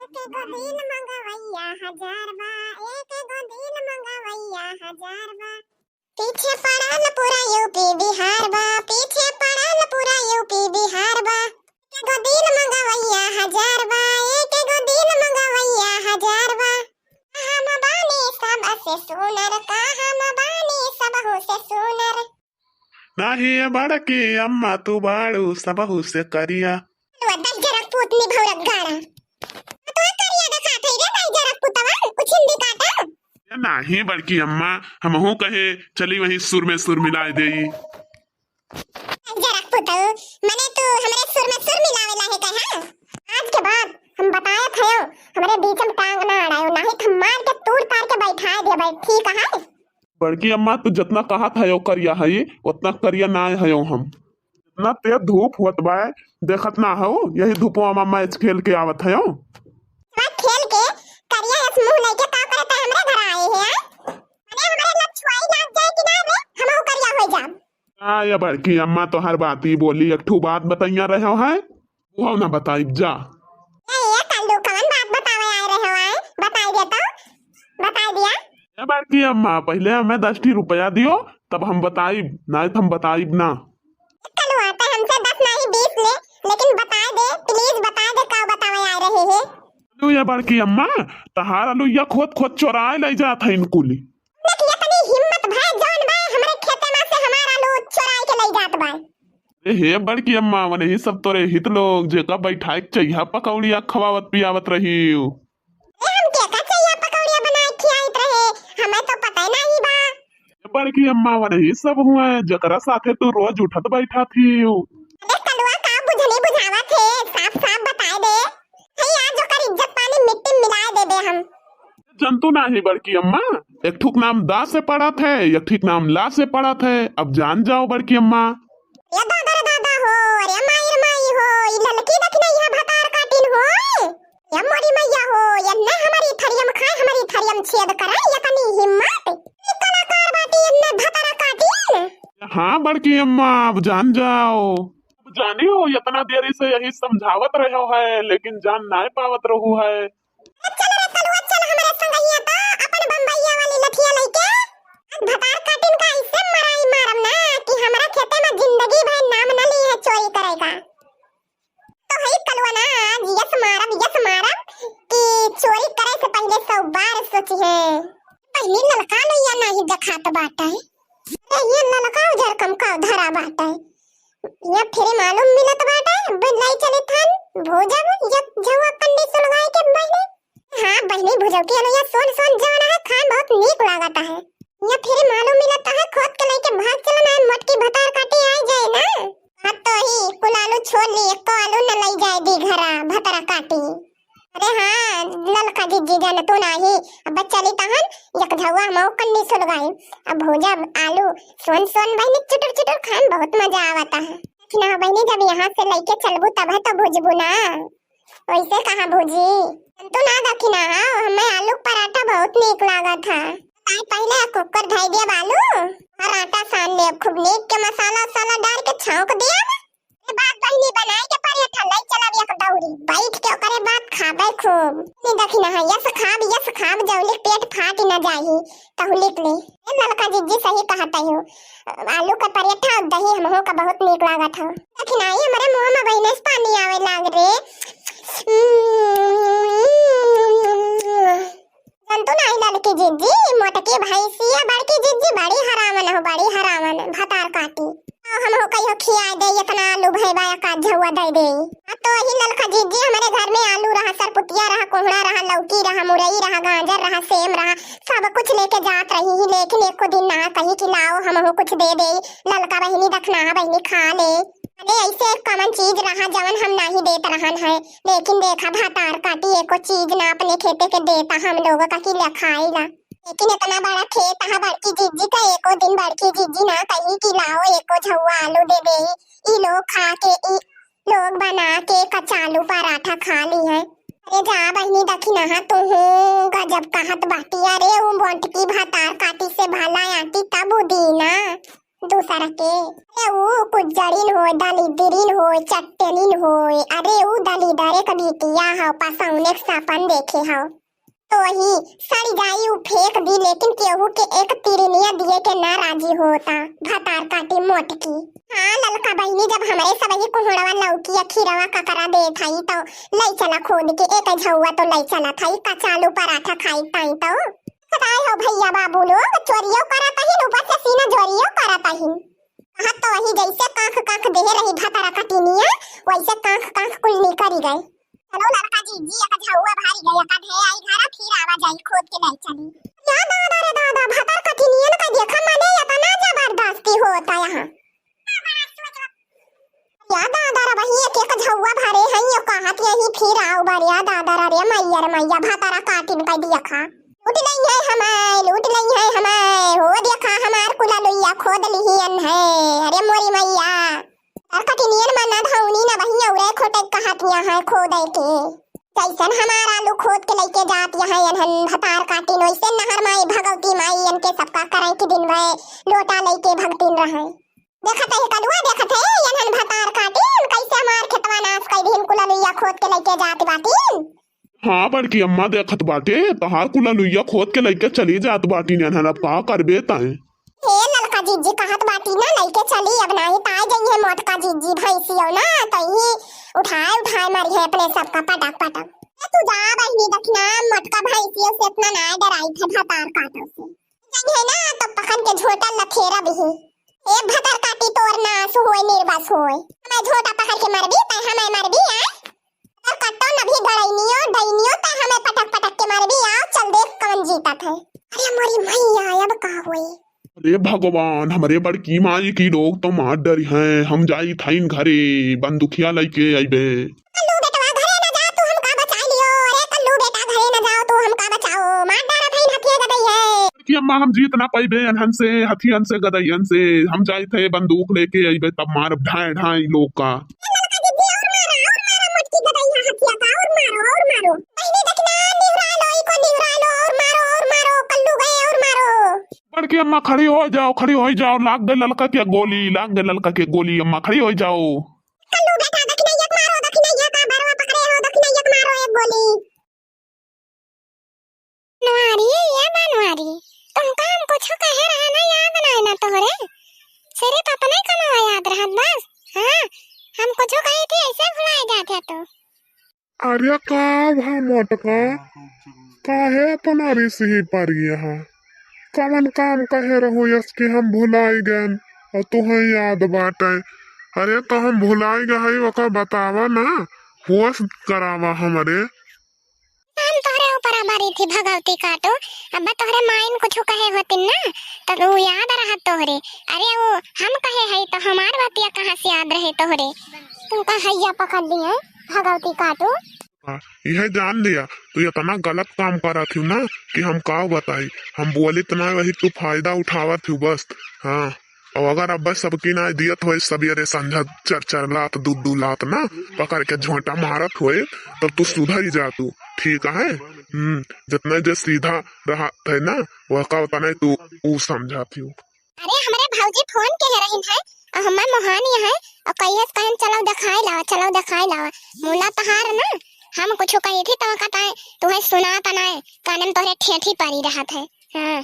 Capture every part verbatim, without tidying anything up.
एक गो दिल मंगवैया हजार बा, एक गो दिल मंगवैया हजार बा। पीछे पड़ल पूरा यूपी बिहार बा, पीछे पड़ल पूरा यूपी बिहार बा। एक गो दिल मंगवैया हजार बा, एक गो दिल मंगवैया हजार बा। हम बानी सबसे सुनर, का हम बानी सबहू से सुनर। नाही ये बड़की अम्मा, तू बाड़ू सबहू से करिया। लो दस जरक पूतनी भौरक गाड़ा। तू करिया देखात है रे, दस जरक पुतवा, उछिंदी काटा। ये नाही बड़की अम्मा, हमहू कहे चली वहीं सुर में सुर मिलाए देई। दस जरक पुतवा, मने तू हमरे सुर में सुर मिलावे ला है कहा? आज के बाद हम बताए थे, हमरे बीच में टांग ना अड़ायो, नाही तो हम मार के तूर तार के बैठाए देबे, ठीक है? बड़की अम्मा, तू जतना कहत हयो करिया हई, ओतना करिया नाय हयो हम। जतना तेज धूप होत बा, देखत ना हो, यही धूपवा में मैच खेल के आवत हयो। हाँ, खेल के करिया यस मुंह लेके का करत है हमरे घर आए हैं, हैं? अरे, हमरे लग छुआई लाग जाए कि ना रे, हमहू करिया हो जाब। आ, ये बड़की अम्मा तोहर बात ही बोली, एक ठू बात बतैया रहो है, वो ना बताइब जा। ए, ये कल्लू, कौन बात बतावे आए रहे हो, आए? बताई दे तो, बताई दिया। ए बड़की अम्मा, पहले हमें दस ठी रुपया दियो, तब हम बताइब, नहीं तो हम बताइब ना। कलुआ, ते हमसे दस नहीं बीस ले, लेकिन बताई दे, please बताई दे, का बतावे आए रहे हैं? अरे ये बड़की अम्मा, तहार अलुइया खोद खोद चोराए ले जात है इनकुली। देख, इतनी हिम्मत भय जौन बा, हमरे खेते में से हमार आलू चोराए के ले जात बा। ए हे बड़की अम्मा, वनही सब तोरे हित लोग, जेका बैठाए के चइहा पकौड़िया खवावत पियावत रही। ए, हम केका चइहा पकौड़िया बनाए खियाइत रहे, हमें तो पता ही नहीं बा। ए बड़की अम्मा, वनही सब हुआ, जकरा साथे तू रोज उठत बैठत ही। अरे कलुआ, का बुझनी बुझावत है, साफ साफ बताए दे। हे, आज ओकर इज्जत पानी मिट्टी में मिलाए देबे हम। जंतु नाही बड़की अम्मा, एक ठुक नाम दा से पड़त है, एक ठुक नाम ला से पड़त है। अब जान जाओ बड़की अम्मा। ये दादा रे दादा हो, अरे माई रे माई हो, ई ललकी देखी ना, यहाँ भतार काटिन हो। ये मोरी मैया हो, ये ने हमारी थरियम खाए, हमारी थरियम छेद करे, ये तनी हिम्मत। ई कलाकार बाटी, ये ने भतार काटिन। हाँ बड़की अम्मा, अब जान जाओ। अब जानी हो, इतना देरी से यही समझावत रहो है, लेकिन जान नाय पावत रहू है। चल रे कलुआ, चल हमरे संगहिया तो अपन बम्बईया वाली लठिया लइके। आज भतार काटिन का ऐसे मराई मारम ना कि हमरा खेते में जिंदगी भर नाम न ली है चोरी करे का। तो हई कलुआ ना, आज यस मारब, यस मारब कि चोरी करे से पहले सौ बार सोची है। पहले ललका लोइया नाही देखात बाटे। अरे ये ललका उजर कम का धरा बाटे। ये फिर मालूम मिलत बाटे, बिलाई चली थान, भोजब, ये झवा कंडी सुलगाए के बहनी। हाँ बहनी, भुजौकी अलुइया सोन सोन जवन है, खाए में बहुत नीक लागत है। ये फिर मालूम मिलत है, खोद के लेके भाग चलन है, मोटकी भतार काटी आ जाए ना। हाँ तो ही कुल आलू छोड़ ली, एको आलू न लई जाए दी घरा भतार काटी। अरे हाँ, ललका जिज्जी जान तू नाही, अब चली तहन, एक झौआ हम और कन्नी सुलगाई। अब भुजब आलू सोन सोन बहनी चुटुर चुटुर खाए में बहुत मजा आवता है। लेकिन हाँ बहनी, जब यहाँ से लेके चलबू तब है तो भुजबू ना। वैसे कहाँ भुजी? तू ना दखिना, हाँ, हमें आलू के पराठा बहुत नीक लागत है। ताई पहले कुकर धई दिया बालू और आटा सान लिया, खूब नीक के मसाला उसाला डाल के छौंक दिया। ए बात बहिनी बनाए के पराठा ले चलब एक दौरी, बैठ के ओकरे बाद खाबे खूब। नी दखिना है, यस खाब, यस खाब, जौलिक पेट फाट न जाही, तहुलिक ले। ए ललका जिज्जी सही कहत हो, आलू का पराठा और दही हमहू का बहुत नीक लागत हो। लेकिन आई हमरे मुंह में बहिने से पानी आवे लाग रे। जंतु नाही ललकी जिज्जी, मोटकी भैंसिया बड़की जिज्जी बड़ी हरावन हो, बड़ी हरावन, भतार काटी। आओ हमहू कहियो खिया दे, इतना आलू भैबा का झौआ दे दे। आ तो ही ललका जिज्जी हमरे घर में आलू रहा, सरपुतिया रहा, कोहड़ा रहा, लौकी रहा, मुरई रहा, गाजर रहा, सेम रहा, सब कुछ लेके जात रही ही, लेकिन एको दिन ना कही कि लाओ हमहू कुछ दे दे, ललका बहिनी दखना बहिनी खा ले। अरे ऐसे कमन चीज रहा जवन हम नाही देत रहन है, लेकिन देखा भतार काटी एको चीज ना अपने खेते के देता हम लोग का कि ले खाई ला। लेकिन इतना बड़ा खेत है बड़की जिज्जी का, एको दिन बड़की जिज्जी ना कही कि लाओ एको झौआ आलू दे दे, ई लोग खा के ई लोग बना के कचालू पराठा खा ली है। अरे जा बहिनी दखिना, हाँ तू गजब कहत बाटी। अरे उ मोटकी भतार काटी से भला आटी तब उदी ना। दूसर के। अरे ऊ कुज्जड़िन होय, दलिद्रिन होय, चट्टेलिन होय। अरे ऊ दलिदरे क बिटिया हौ, पसौने क सपन देखे हौ। तो वही सड़ जाई ऊ फेंक दी, लेकिन केहू के एक तिरनिया दिए के ना राजी होता। भतार काटी मोटकी। हाँ ललका बहिनी, जब हमरे सबही कुहड़वा लौकी या खीरवा ककरा देत हई तो लई चला खोद के एक झौवा तो लई चला थाई, कचालू पराठा खाई ताई तो। बताए हो भैया बाबू लोग, चोरियो करत ही, ऊपर से सीना जोरियो करत ही। कहत तो वही जैसे कांख कांख देहे रही भतारा कटिनिया, वैसे कांख कांख कुल निकरी गए। चलो ललका जीजी, एक झौवा भारी गए, एक ढे आई घरा, फिर आवा जाई खोद के लाई चली। या दादा रे दादा, भतार कटिनियन का देखा मने इतना जबरदस्ती होता यहाँ। या दादा रे बहिनी, एक एक झौवा भरे हैं, यो कहत यही फिर आओ बरिया दादा रे, रे मैया रे मैया, भतारा काटिन का देखा। लूट लई है हमाय, लूट लई है हमाय, हो देखा हमार कुला लुइया खोद लिहियन है। अरे मोरी मैया, अर कटिनियन मन ना धौनी ना बही औरे खोटे कहत यहाँ है खोदे के। जैसन हमार आलू खोद के लइके जात यहाँ एनहन भतार काटिन, वैसे नहर माई भगवती माई एनके सबका करे के दिन में लोटा लइके भगतिन रहे। देखत है कलुआ, देखत है एनहन भतार काटिन, कैसे हमार खेतवा नाश कई दिन कुला लुइया खोद के लइके जात बाटिन। हाँ बड़की अम्मा, देखत बाटे, तहार कुला लुइया खोद के लइके चली जात बाटी नेनहन, अब का करबे तैं? हे ललका जीजी कहत बाटी ना, लइके चली, अब नाही ताय जइहे मोटका जीजी भैंसियो ना, तही उठाए उठाए मारी है अपने सबका पटक पटक। ए, तू जा बहिनी दखिना, मोटका भैंसियो से इतना ना डराई थे भतार काटो से। जइहे ना तो पकड़ के झोटा लथेरा बिही। ए भतार काटी तोर नास होय, निर्बस होय। हमें झोटा पकड़ के मरबी, तै हमें मरबी, आय? अरे कट्टो नभी गड़ैनियो, डैनियो, तै हमें पटक पटक के मरबी, आओ चल देख कौन जीतत है। अरे मोरी मैया, अब का होई? अरे भगवान, हमरे बड़की माई की लोग तो मार डरी हैं, हम जाई थाइन घरे, बंदुखिया लइके अइबे। कल्लू बेटवा घरे न जा, तू हमका बचाई लियो। अरे कल्लू बेटा घरे न जाओ, तू हमका बचाओ, मार डारा थाइन हथिया गदई है। कि अम्मा हम जीत ना पइबे अनहन से, हथियन से, गदइयन से। हम जाइत है बंदूक लेके अइबे तब मारब ढाई ढाई लोग का। ए ललका दीदी, और मारा, और मारा मोटकी गदइया हथिया का, और मारो, और मारो। बहिनी देखना, निहुरा लो, इको निहुरा लो, और मारो, और मारो, कल्लू गए, और मारो। बड़की अम्मा खड़ी होइ जाओ, खड़ी होइ जाओ, लाग गए ललका के गोली, लाग गए ललका के गोली, अम्मा खड़ी होइ जाओ। कल्लू बेटा दखिनैया के मारो, दखिनैया का बरवा पकड़े हो, दखिनैया के मारो एक गोली। बनवारी, ये बनवारी, तुमका हम कुछ कहे रहा ना, याद ना ना तोहरे, सिर्फ अपने कमावा याद रहत बस। हाँ, हम कुछ कही थी ऐसे भुलाए जाते तो। अरे का भा मोटका, काहे अपना रिसही पर यहाँ? कवन काम कहे रहो यस कि हम भुलाई गएन और तुहें याद बाटे? अरे तो हम भुलाई गए, ओका बतावा ना, होश करावा हमरे। हम तोहरे ऊपर अबरी थी भगवती काटो, अब तोहरे माइन कुछ कहे होतिन ना, तो उ याद रहत तोहरे। अरे उ हम कहे हई तो हमार बतिया कहाँ से याद रहे तोहरे? तुमका हैया पकड़ लिए भगवती काटो। हाँ, यह जान लिया, तू इतना गलत काम करत हूँ ना कि हम का बताई। हम बोलित ना वही तू फायदा उठावत हूँ बस। हाँ, और अगर अब सबकी ना दियत होए सबेरे संझा चार चार लात, दू दू लात ना पकड़ के झोंटा मारत होए, तब तू सुधर जा तू, ठीक है? हम्म, जितना जे सीधा रहत है ना, वह का उतना तू ऊ समझत हूँ। अरे, हमरे भौजी फोन के रहिन है, और हमार मोहानी है, और कहियस कहन, "चलो देखाई लावा, चलो देखाई लावा।" मुला तहार ना, हम कुछ कही थी, तो कहता है, "तुहे सुनात नाय, काने में तोहरे ठेठी परी रहत है।" हाँ।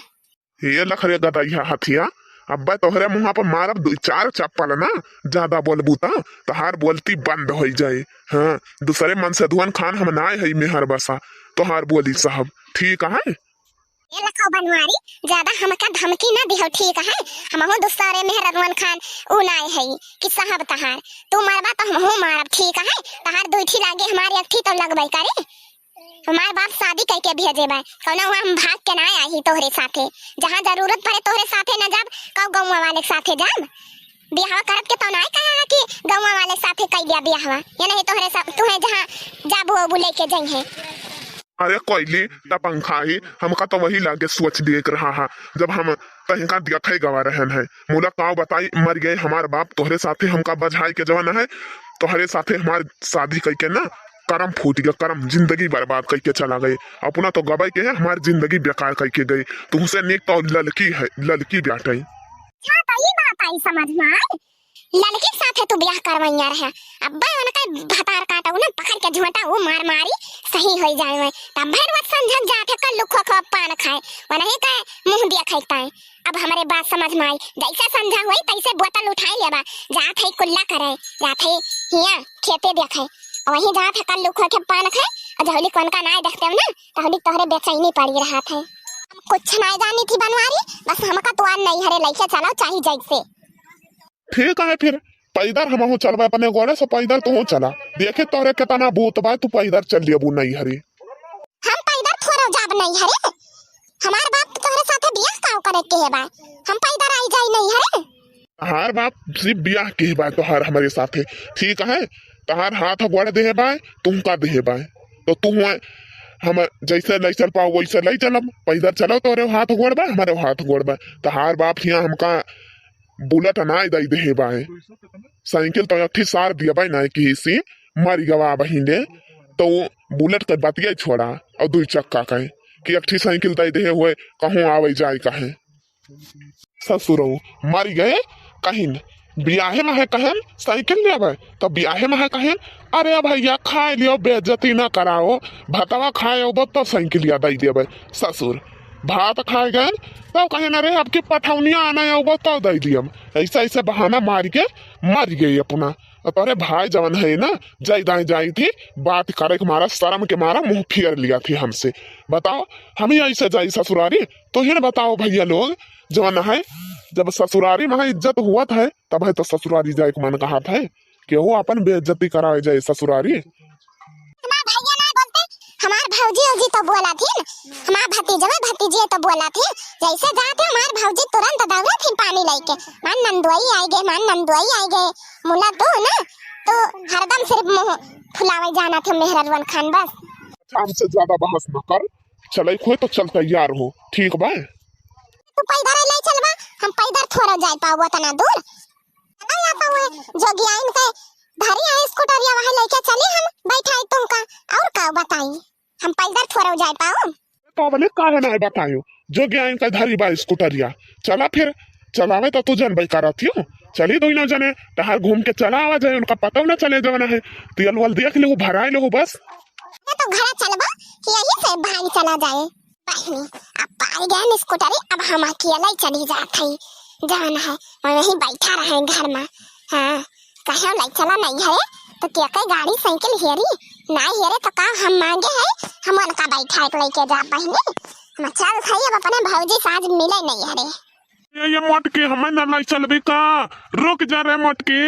ये लखरे गदइया हथिया, अब्बे तोहरे मुँहा पर मारब दुई चार चप्पल ना, ज्यादा बोलबू त तोहार बोलती बंद होई जाए। हाँ, दूसरे मन से धुअन खान हम नाय हई मेहर बसा, तोहार बोली साहब, ठीक है? ए लखो बनवारी, ज्यादा हमका धमकी ना दिहो, ठीक है? हमहू दूसरे मेहररुअन खान ऊ नाय है कि साहब तहार। तू मारबा तो हमहू मारब, ठीक है? तहार दुई ठी लागे, हमार एक ठी तो लगबे करे। हमार बाप शादी कइके भेजे बा, कौनो हुआ हम भाग के ना आई तोहरे साथे। जहाँ जरूरत पड़े तोहरे साथे न जाब, कौ गौवा वाले के साथे जाब? बियाहवा करब के तो नाय कहा है कि गौवा वाले साथे कई लिया बियाहवा, ये नहीं तोहरे सा-, तुहे जहाँ जाबू अबू लेके जइहे। अरे कोयली, त पंखा ही, हमका तो वही लागे सोच देख रहा है, जब हम तहिंका दिया थे गवा रहन है। मुला काव बताई, मर गए हमार बाप, तोहरे साथे हमका बझाई के जवन है, तोहरे साथे हमार शादी कइके ना, करम फूट गया, करम, जिंदगी बर्बाद कइके चला गए। अपना तो गवाई के है, हमार जिंदगी बेकार कइके गए। तुमसे नीक तो ललकी है, ललकी ब्याटई। अच्छा, तो ई बात है। ई समझ में आए, लड़की के साथे तू ब्याह करवइया रहे, अब्बे उनका भतार काटउ ना, पकड़ के झोंटा वो मार मारी, सही होई जाए में। तब भर वत समझक जात है, कल्लू खो खो पान खाए, वनही का मुँह देखइ ताए। अब हमरे बात समझ में आई, जैसे समझा होई तैसे बोतल उठाई लेबा, जात है कुल्ला करे, जात है हियाँ खेते देखे, वही जात है कल्लू खो के पान खाए, और जहूली कौन का नाय देखते हो ना, तहूली तोहरे बेचैनी पड़ी रहत है। हम कुछ नाय जानी थी बनवारी, बस हमका तो आन नहीं हरे लइके चलो चाही जैसे। ठीक है फिर, पैदर हमहू चलबे अपने गोड़े से, पैदर तू चला। देखे तोहरे केतना बूत बा, तू पैदर चल लेबू नहीं हरे। हम पैदर थोड़ो जाब नहीं हरे, हमार बाप तो तोहरे साथे बियाह काव करे के है बा, हम पैदर आई जाई नहीं हरे। तहार बाप से बियाह के बा तोहार हमरे साथे, ठीक है? तहार हाथ गोड़ देहे बा, तुमका देहे बा, तो तू हुआ हम जैसे लई चल पाओ वैसे लई चलब। पैदर चलो, तोरे हाथ गोड़ बा, हमरे हाथ गोड़ बा। तहार बाप हियाँ हमका बुलेट नाय दई देहे बा, साइकिल तो एक ठी सार दिया बा ना कि सी मर गवा बहिने, तो वो बुलेट के बतिया छोड़ा और दुई चक्का कहे कि एक ठी साइकिल दई देहे हुए कहूँ आवे जाए कहे। ससुरऊ मर गए कहिन, बियाहे में है कहेन साइकिल लेबे, तो बियाहे में है कहेन, "अरे भैया खाए लियो, बेइज्जती ना कराओ, भतवा खाए अउबो तो साइकिलिया दई देबे।" ससुर भात खाए गए, तब कहेन, "अरे अब की पठौनिया आने अउबो तो दई दियम।" ऐसे ऐसे बहाना मार के मर गए अपना। और तोरे भाई जवन है ना, जाई दाई जाई थी, बात करे के मारा, शर्म के मारा मुँह फेर लिया थी हमसे। बताओ, हम ही ऐसे जाई ससुरारी? तो ही ना बताओ भैया लोग, जवन है, जब ससुरारी में इज्जत हुआ था, तब है तो ससुरारी जाए के मन कहा था, केहू अपन बेइज्जती करावे जाए ससुरारी। हमार भैया ना बोलते, हमार भौजी औजी तो बोला थी ना, हमार भतीजवा भतीजी तो बोला थी, जैसे जाते हमार भौजी तुरंत दौड़े थी पानी लेके, "मान नंदुआई आए गए, मान नंदुआई आए गए।" मुला तू ना, तू हरदम सिर्फ मुँह फुलावे जाना थे मेहररुअन खान बस। अच्छा, हमसे ज्यादा बहस न कर, चले खोए तो चल तैयार हो, ठीक बा? तू पैदर ले चलबा, हम पैदर थोड़ा जाए पाओ तना दूर। ना जा पावे, जोगियाइन के धरी है स्कूटरिया, वहाँ लेके चली हम, बैठाई तुमका, और का बताई, हम पैदर थोड़ा जाए पाओ। तो बोले काहे ना बतायो, जोगियाइन के धरी बा स्कूटरिया, चला फिर, चलावे तो तू जनबे करत हियो, चली दोनों जने, तहार घूम के चला आवा जाए, उनका पता ना चले जवन है, तेल वल देख लेहु, भराए लेहु बस। ये तो घरे चलबा कि यही से भाग चला जाए। बहिनी, अब पाई गए स्कूटरी, अब हम अकेले चली जात हई। जान है, वहीं बैठा रहे घर में। हाँ, कहे लाई चला नहीं है, तो क्या कहे गाड़ी साइकिल हेरी? ना हेरे तो का हम मांगे है, हम उनका बैठा के लेके जा बहिनी। हम चल थई, अब अपने भौजी से आज मिले नहीं हरे। ए, ये मोटकी, हमें न लाई चलबी का? रुक जा रे मोटकी।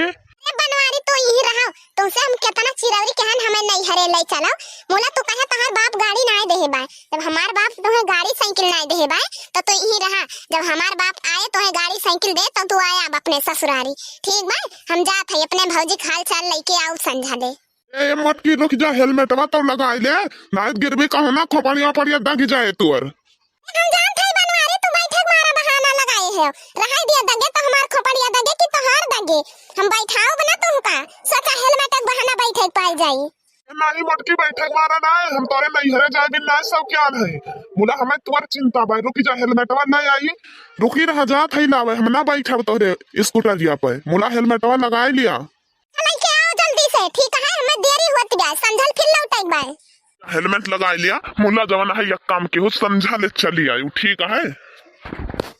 ए बनवारी, तू यही रहो, तुमसे हम केतना चिरौरी कहन हमें नहीं हरे लाई चलो। मुला तू कहे तोहार बाप गाड़ी नाय देहे बा, जब हमार बाप तुम्हें गाड़ी साइकिल नाय देहे बा, तो तू यही रहा, जब हमार बाप आए तुम्हें गाड़ी साइकिल दे तो तू आया अब अपने ससुरारी, ठीक बा? हम जात है अपने भौजी के हाल चाल लेके आओ संझा दे। ए मोटकी रुक जा, हेलमेटवा तो लगाई ले, नाय गिरबी कहूँ ना खोपड़िया पड़िया दग जाए तोर। हम जानत हई बनवारी, तू बैठक मारा बहाना लगाए है। रहाई दिया दगे तो हमार खोपड़िया दगे कि तोहार दगे? हम बैठाओ बना तुमका। सोचा हेलमेट के बहाना बैठक पाई जाई। नहीं मोटकी बैठक मारा ना, हम तोरे नैहरे जाए बिन ना सब ज्ञान है। मुला हमें तोर चिंता बा, रुकी जा हेलमेटवा नहीं आई। रुकी रहा जात है लावे, हम ना बैठब तोरे स्कूटरिया पे। मुला हेलमेटवा लगाए लिया। चल के आओ जल्दी से, ठीक है, हमें देरी होत बा, संझल फिर लौटे एक बार। हेलमेट लगा लिया, मुला जवन है एक काम की हो, संझा ले चली आयु, ठीक है?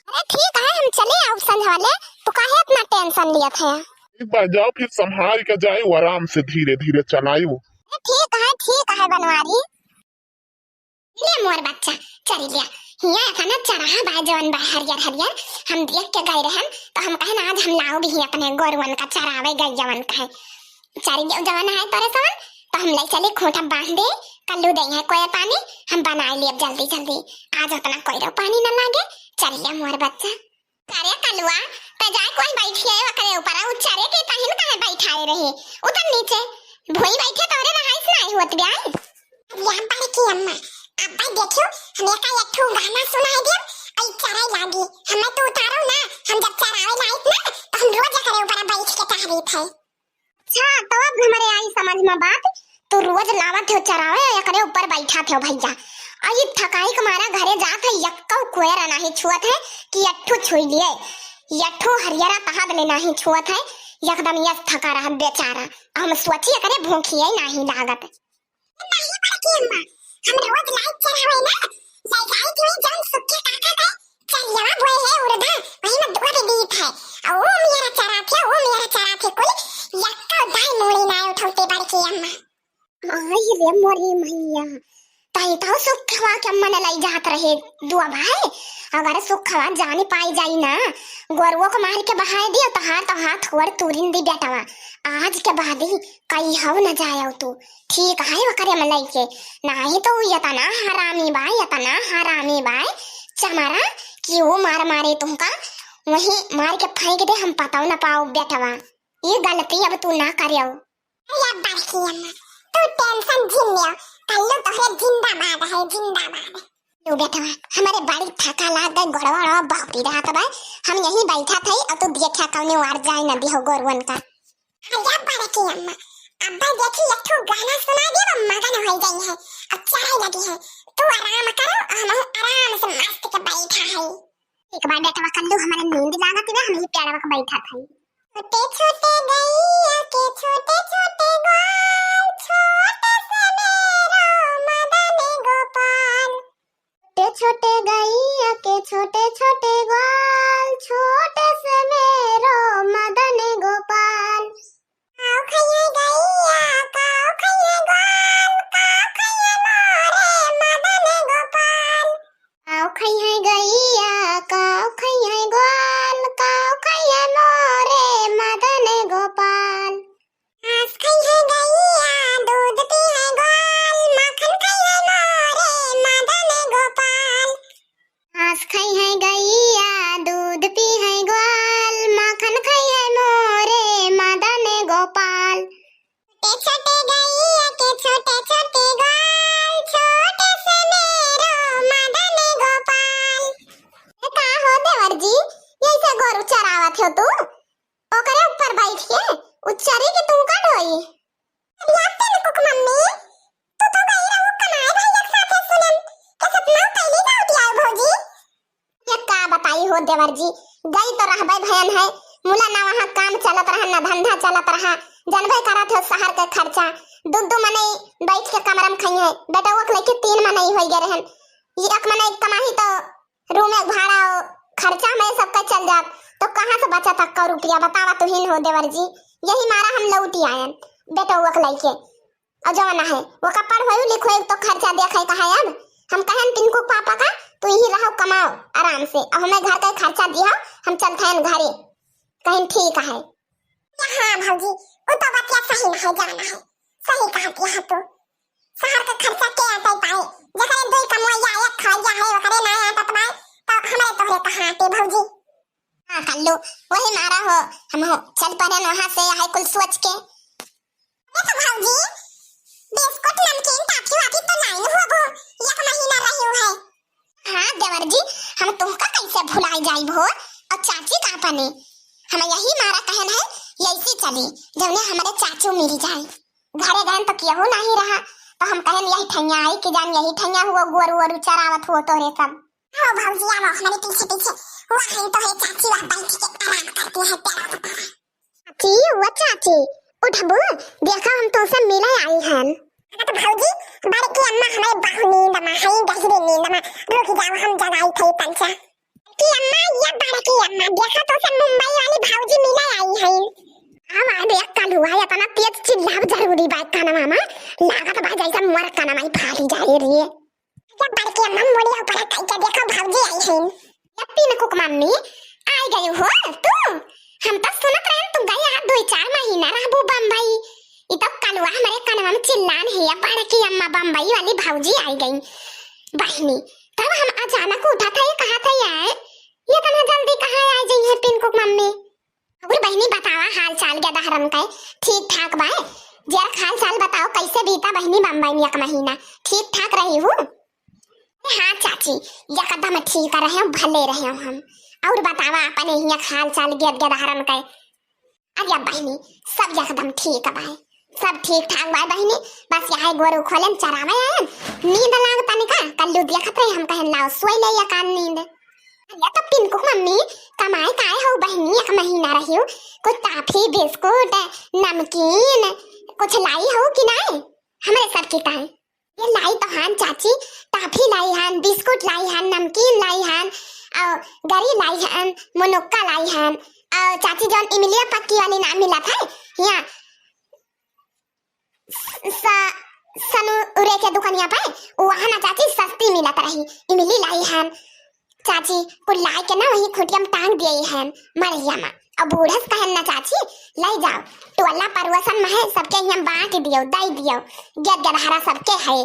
अरे ठीक है, हम चले आओ संझा ले, तू काहे इतना टेंशन लिया था? एक बार जाओ, फिर संभाल के जाए, आराम से धीरे धीरे चलायु। अरे ठीक है, ठीक है बनवारी। ले मोर बच्चा, चरी लिया। हिया एतना चराहा बा जवन बा हरियर हरियर। हम देख के गए रहन, तो हम कहन आज हम लाओ भी अपने गोरुअन का चरावे गइयवन कहे। चरी लियो जवन है तोरे सवन, तो हम ले चली खूंटा बांध दे, कल्लू दे है कोई पानी, हम बनाए लिए जल्दी जल्दी। आज उतना कोई रो पानी न लागे, चरी लिया मोर बच्चा। अरे कलुआ, ते जाए कोई बैठिए ओकरे ऊपर, उ चरे के तहिन काहे बैठाए रहे? उतर नीचे, भोई बैठे तोरे रहाइस नाई होत ब्याई। या बड़की अम्मा, अब भाई देखियो, हम एका एक ठो गाना सुनाए दियो, आई चराई लागी। हमें तो उतारो ना, हम जब चरावे लायक ना, तो हम रोज एकरे ऊपर बैठ के टहरी थे। अच्छा, तो अब हमरे आई समझ में बात, तू रोज लावत हो चरावे, एकरे ऊपर बैठा थे भैया। आ ये थकाई के मारा घरे जात है, यक्को कोयर नाही छुअत है कि अट्ठू छुई लिए। यठो हरियरा तहद ले नाही छुअत है, एकदम यस थका रहत बेचारा। हम सोची एकरे भूखी है नाही लागत। नाही बड़की अम्मा, हम रोज लाइट चढ़ावे ना, जाई जाई के वही जौन सुखे काका के चरियावा बोए है उड़दा, वही में दुआ दे दीत है। आ वो मेरा चरात है, वो मेरा चरात है, कोई यक्का दाई मूड़ी ना उठौते बड़की अम्मा। आई रे मोरी मैया, तई तो सुखवा के मन लई जात रहे दुआ भाई। अगर सुखवा जाने पाई जाई ना, गोरुओ को मार के बहाए दियो, तोहार तो हाथ गोड़ तूरिन दी बेटवा। आज के बाद ही कई हव न जायो तू। ठीक है, ओकरे में लइके, नाही तो उ यतना हरामी बा, यतना हरामी बा, चमारा, कि वो मार मारे तुमका, वही मार के फेंक दे, हम पताओ न पाओ बेटवा। ये गलती अब तू ना करियो। या बड़की अम्मा, तू tension जिन लियो, कल्लू तोहरे जिंदाबाद है, जिंदाबाद। लो बेटवा, हमारे बड़ी थका लाग गई, गोड़वा वोड़वा बहुत पीरात बा, हम यहीं बैठा थई, और तू देखा कौने वार जाए न दिहो गोरुअन का। अरे बड़की अम्मा, अब्बा देखी एक ठो गाना सुना दे, वो मगन हो गई है, अब चराई लगी है, तू आराम करो, हम आराम से मस्त के बैठा है। एक बार बेटवा कल्लू हमारे नींद लागत बा, हम ही पेड़वा के बैठा थई। छोटे छोटे गैया के छोटे छोटे ग्वाल, छोटे से मेरो मदन गोपाल। छोटे छोटे गैया के छोटे छोटे ग्वाल, छोटे से मेरो मदन गोपाल। काऊ खइहे गैया, काऊ खइहे ग्वाल, काऊ खइहे मोरे मदन गोपाल। काऊ खइहे गैया, काऊ खइहे ग्वाल, काऊ खइहे मोरे मदन गोपाल। घास खइहे गैया, दूध पीहे ग्वाल, माखन खइहे मोरे मदन गोपाल। घास खइहे गैया, दूध पीहे ग्वाल, माखन खइहे मोरे मदन गोपाल। छोटे छोटे गैया के छोटे छोटे ग्वाल, छोटे से मेरो मदन गोपाल। ए, का हो देवर जी, यैसे गोरू चरावत हो तू? ओकरे ऊपर बैठ के उ चरी कि तू का ढोई? अरे यार, तेरे कुक मम्मी, तू तो गई रहू कमाए भैया के साथे सुनन, के सपना कैली जाती है भौजी? ये का बताई हो देवर जी, गई तो रहबे भयन है, मुला ना वहाँ काम चलत रहा, ना धंधा चलत रहा, जनबे करत हो शहर के खर्चा, दू दू मनई बैठ के कमरा में खइहे, बेटवा के लेके तीन मनई होई गए रहन, ये एक मनई कमाही तो रूम एक भाड़ा और खर्चा में सबका चल जात, तो कहाँ से बचा तक का रुपया बतावा तुहिन हो देवर जी, यही मारा हम लौटी आयन बेटवा के लेके। और जवन है, वो का पढ़वाई लिखवाई तो खर्चा देखै का है। अब हम कहन पिंकू के पापा का, तू यही रहो, कमाओ आराम से, और हमें घर का खर्चा दिया, हम चलते हैं घरे। कहिन ठीक है। हाँ भौजी, वो तो बतिया सही है, जाना है, सही कहती है तू। शहर का खर्चा के आते पाए, जकरे दुई कमवैया एक खवैया है, ओकरे ना आदत बाय, तो हमरे तोहरे कहाँ आते भौजी? हाँ कल्लू, वही मारा हो, हम हो चल पड़े वहाँ से, है कुल सोच के। अरे तो भौजी, बिस्कुट, नमकीन, टाफी वाफी तो लाइन होबो, एक महीना रही है। हाँ देवर जी, हम तुमका कैसे भुलाई जाइब हो? और चाची का पने? हम यही मारा कहन है, यैसी चली, जौने हमारे चाचू मिल जाए। घरे गहन तो केहू नहीं रहा, तो हम कहन यही ठैया आई कि जान यही ठैया हुआ गोरू वोरू चरावत हुआ तोरे सब। हो भौजी, आओ हमारे पीछे पीछे, वहाँ तो है चाची, वहाँ बैठ के आराम करती है प्यारा सा। चाची, वो चाची, उठबू, देखा हम तुमसे मिले आई हन। अरे तो भौजी, बड़की अम्मा हमारे बहु नींद में है, गहरी नींद में, रुक जाओ हम जगाई थे तनचा। कि अम्मा, ये बड़की अम्मा, देखा तो से मुंबई वाली भौजी मिले आई है। अब आ देख कलुआ, इतना तेज चिल्लाब जरूरी बा कानवा में, लागत बा जैसे मोर कानवा ही फाटी जाए रे। ये बड़की अम्मा मुड़ी ऊपर कई के देखो भौजी आई है। ये पिनकुक मम्मी, आई गई हो तू? हम तो सुनत रहन तू गया दुई चार महीना रहबू बम्बई। ई तो कलुआ हमारे कानवा में चिल्लान है, ये बड़की अम्मा बम्बई वाली भौजी आई गई। बहनी, तब हम अचानक उठा था, ये कहा था ये, ये इतना जल्दी कहाँ आ गई है पिनकुक मम्मी? और बहनी बतावा हाल चाल गदहरन के, ठीक ठाक बाय? जरा हाल चाल बताओ कैसे बीता बहनी बम्बई में एक महीना, ठीक ठाक रही हूँ? हाँ चाची, एकदम ठीक रहे, भले रहे हम। और बतावा अपने हियाँ हाल चाल गद गदहरन के। अरे बहनी, सब एकदम ठीक बाय, सब ठीक ठाक बाय बहनी, बस यहाँ गोरू खोलन चरावे आयन, नींद लाग तनिका, कल्लू देखत रहे, हम कहन लाओ सोई ले या कान नींद। या तो पिंकू क मम्मी, कमाए काए हो बहिनी, एक महीना रहियो, कुछ टाफी, बिस्कुट, नमकीन कुछ लाई हो कि नाय हमरे सब के ताई? ये लाई तो हन चाची, टाफी लाई हन, बिस्कुट लाई हन, नमकीन लाई हन, और गरी लाई हन, मुनुक्का लाई हन, और चाची जौन इमलिया पक्की वाली ना मिलत है यहाँ स-, सनु उरे के दुकनिया पे, वहाँ ना चाची सस्ती मिलत रही, इमली लाई हन। चाची कुल लाई के ना वही खुटिया में टांग दिए हन मड़िया में। अब बूढ़स कहन ना चाची, लाई जाओ, टोला पड़ोसन में है, सबके यहाँ बांट दियो, दई दियो, गेद गदहरा सबके है।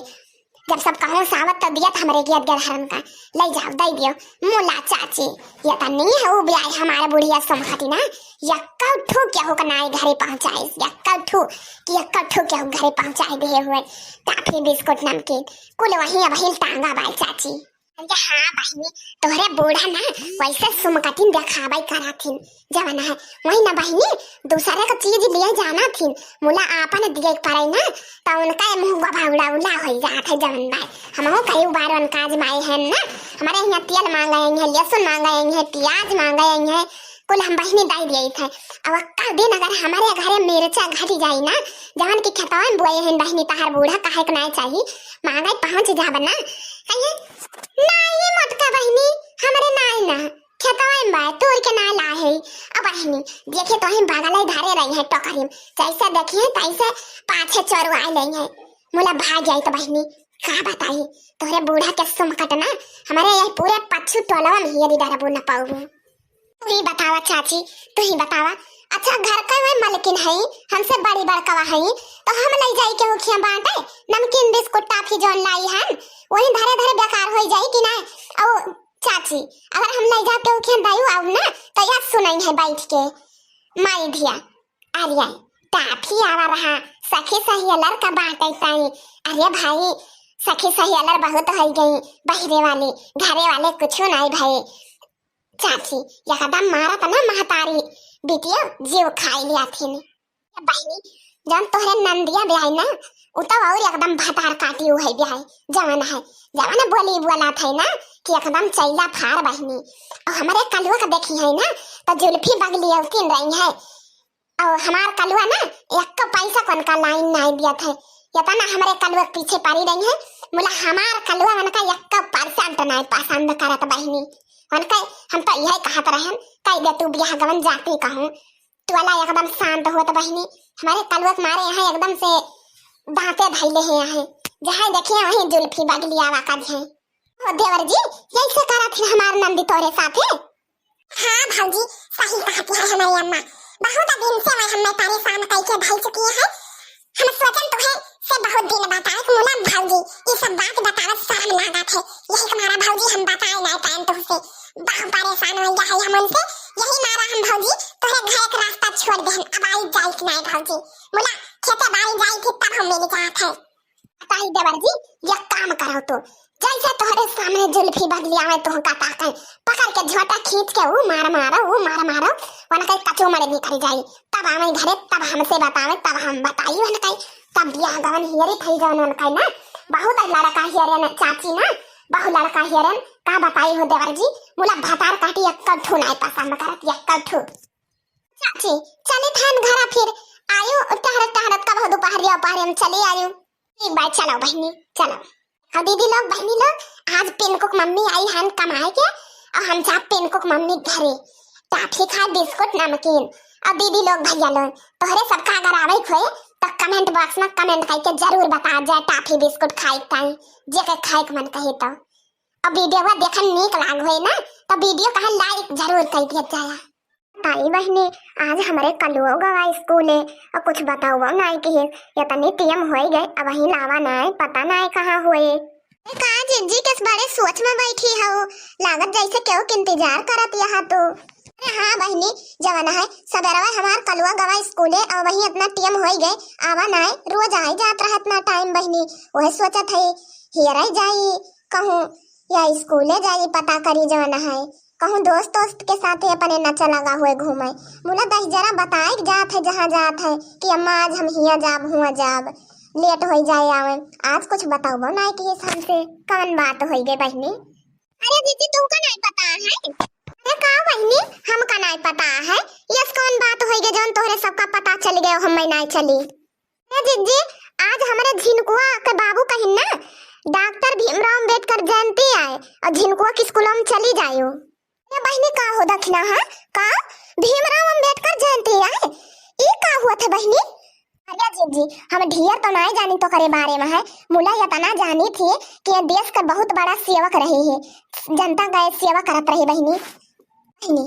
जब सब कहूँ सावत तो दियत हमरे गेद गदहरन का, लाई जाओ, दई दियो। मुला चाची, ये तो नहीं है वो ब्याह हमारे बुढ़िया समहती ना, यक्का ठू केहू का नाई घरे पहुँचाइस, यक्का ठू कि यक्का ठू केहू घरे पहुँचाए दिए हुए, टाफी, बिस्कुट, नमकीन, कुल वहीं अबहिल टांगा बाय चाची। अरे हाँ बहिनी, तोहरे बूढ़ा ना वैसे सुमकतिन देखाबै कराथिन, जवन है वही ना बहिनी, दूसरे का चीज लिए जाना थिन, मुला आपन दिए के पड़े ना, तो उनका मुँह गभावड़ा उला हो जात है जवन बाय। हमहू कई बार उनका आजमाए हैं ना, हमारे यहाँ तेल मांगे हैं, लहसुन मांगे हैं, प्याज मांगे हैं, कुल हम बहिनी दई दिए थे। अब अक्का दिन अगर हमारे घरे मिर्चा घटी जाई ना, जवन की खेतवा में बोए हैं बहिनी, तहार बूढ़ा कहे के नाय चाही, मांगे पहुँच जाब ना, कहिए, "नाई मोटका बहिनी, हमरे नाई ना, खेतवा में बाय, तोड़ के ना लाए है।" अब बहिनी, देखे तो हम बगल ही धरे रही है टोकरी में, जैसे देखिए तैसे पाछे चोरवाए ले है। मुला भाग जाई तो बहिनी, का बताई, तोहरे बूढ़ा के सुमकट ना, हमारे यही पूरे पच्छू टोलवा में हियरी डरबू न पाऊबू। तू ही बतावा चाची, तू ही बतावा। अच्छा, घर का वही मलकिन है, हमसे बड़ी बड़कवा है, तो हम ले जाई के हुखिया बांटे, नमकीन बिस्कुट टाफी जौन लाई हन, वही धरे धरे बेकार हो जाई कि ना? औ चाची, अगर हम ले जाके हुखिया दई आऊ ना, तो याद सुनाई है बैठ के, माई धिया, अरे टाफी आवा रहा, सखी सहेलर का बांटे ताई। अरे भाई, सखी सहेलर बहुत हो गई, बहरे वाली, घरे वाले कुछ नहीं भाई। चाची, एकदम मारत ना महतारी, बिटिया जीव खाई लिया थिन। बहिनी, जौन तोहरे नंदिया ब्याही ना, उ तो और एकदम भतार काटी उ है ब्याही, जवन है, जवन बोली बोला थे ना कि एकदम चैला फार बहिनी। और हमारे कलुआ का देखी है ना, तो जुल्फी बगली औतिन रही है। और हमार कलुआ ना, एक पैसा कौन का लाइन नहीं दिया थे, ये तो ना हमारे कलुआ के पीछे पड़ी रही है। मुला हमार कलुआ उनका एक परसेंट नहीं पसंद करत बहिनी। उनका हम तो यही कहत रहन, कह दे तू ब्याह गवन जाती कहूँ, टोला एकदम शांत होत बहिनी, हमारे कलुआ के मारे यहाँ एकदम से दांते धैले हैं यहाँ, जहाँ देखिए वहीं जुल्फी बगलियावा का है। ओ देवर जी, यही से करत है हमार नंदी तोरे साथे। हाँ भौजी, सही कहती है हमारी अम्मा, बहुत दिन से वह हमें परेशान करके धई चुकी है। हम सोचन तुहे से बहुत दिन बताए मुला भौजी, ये सब बात बतावत शर्म लागत है, यही तुम्हारा भौजी हम बताए नहीं पाएन तुहसे। बहुत परेशान हो गया है हम उनसे, यही मारा हम भौजी तोहरे घर के रास्ता छोड़ देहन, अब आई जाइत नहीं भौजी। मुला खेते बाड़ी जाई थी तब हम मिल जात है। बताई देवर जी, ये काम करो तो, जैसे तोहरे सामने जुल्फी बगली आवे तो उनका ताकन पकड़ के झोटा खींच के वो मार मारो, वो मार मारो, वनके कचो मरे निकल जाई। तब आवे घरे, तब हमसे बतावे, तब हम बताई वनके, तब ब्याह गवन हियरी थई जवन वनके ना, बहुत लड़का हियरे न चाची ना, बहु लड़का हियरन, का बताई हो देवर जी, मुला भतार काटी एक्कल ठू नाय पसंद करत, एक्कल ठू। चाची, चले थान घरा फिर, आयो टहरत टहरत कब हो दोपहरिया, दोपहरिया में चले आयो। ठीक बात, चलो बहिनी, चलो। और दीदी लोग, बहिनी लोग, आज पिनकू के मम्मी आई हन कमाए के, और हम जा पिनकू के मम्मी घरे टाफी खाए, बिस्कुट, नमकीन। और दीदी लोग, भैया लोग, तोहरे सबका अगर आवे के होए, तो comment box में comment करके जरूर बता जाए टाफी बिस्कुट खाए के ताई, जे के खाए के मन कहे तो। और video देखन नीक लाग होए ना, तो video कहे like जरूर कर दिया जाए। ताई बहिनी, आज हमरे कलुओ गवा स्कूले, और कुछ बताओ नाय किहिस। इतनी टीम होई गए, अबहीं लावा नाय, पता नाय कहाँ हुए। ए, का जिज्जी किस बड़े सोच में बैठी हऊ? लागत जैसे केहू के इंतजार करत यहाँ तू। अरे हाँ बहिनी, जवन है, सबेरवा हमार कलुआ गवा स्कूले, और वही इतना टीम होई गए, आवा नाय, रोज आई जात रहत ना टाइम बहिनी, वह सोचत है, हियरे जाई, कहूँ या स्कूले जाई पता करी जवन है, कहूँ दोस्त दोस्त के साथे अपने नचा लगा हुए घूमे। मुला दस जरा बताए के जात है जहाँ जात है कि अम्मा आज हम हिया जाब, हुआ जाब, लेट होई जाए आवे। आज कुछ बताओ ना कि हमसे कौन बात होई गई बहिनी? अरे जीजी, तुमका नाहीं पता है? अरे का बहिनी, हमका नाहीं पता है? यस कौन बात होइगे जौन तोहरे सबका पता चलि गयो, हम्मे नाहीं चली? अरे जीजी, आज हमरे झिनकुआ के बाबू कहिन ना, डॉक्टर भीमराव अम्बेडकर जयंती आए और झिनकुआ के स्कूल में चली जायो। ए बहिनी, का हो दखिना है? का भीमराव अम्बेडकर जयंती है? ई का हुआ था बहिनी? अरे जीजी, हम ढेर तो नाहीं जानी तो करे बारे में है, मुला इतना जानी थी कि ये देश का बहुत बड़ा सेवक रहे हैं, जनता का सेवा करत रहे बहिनी। बहिनी,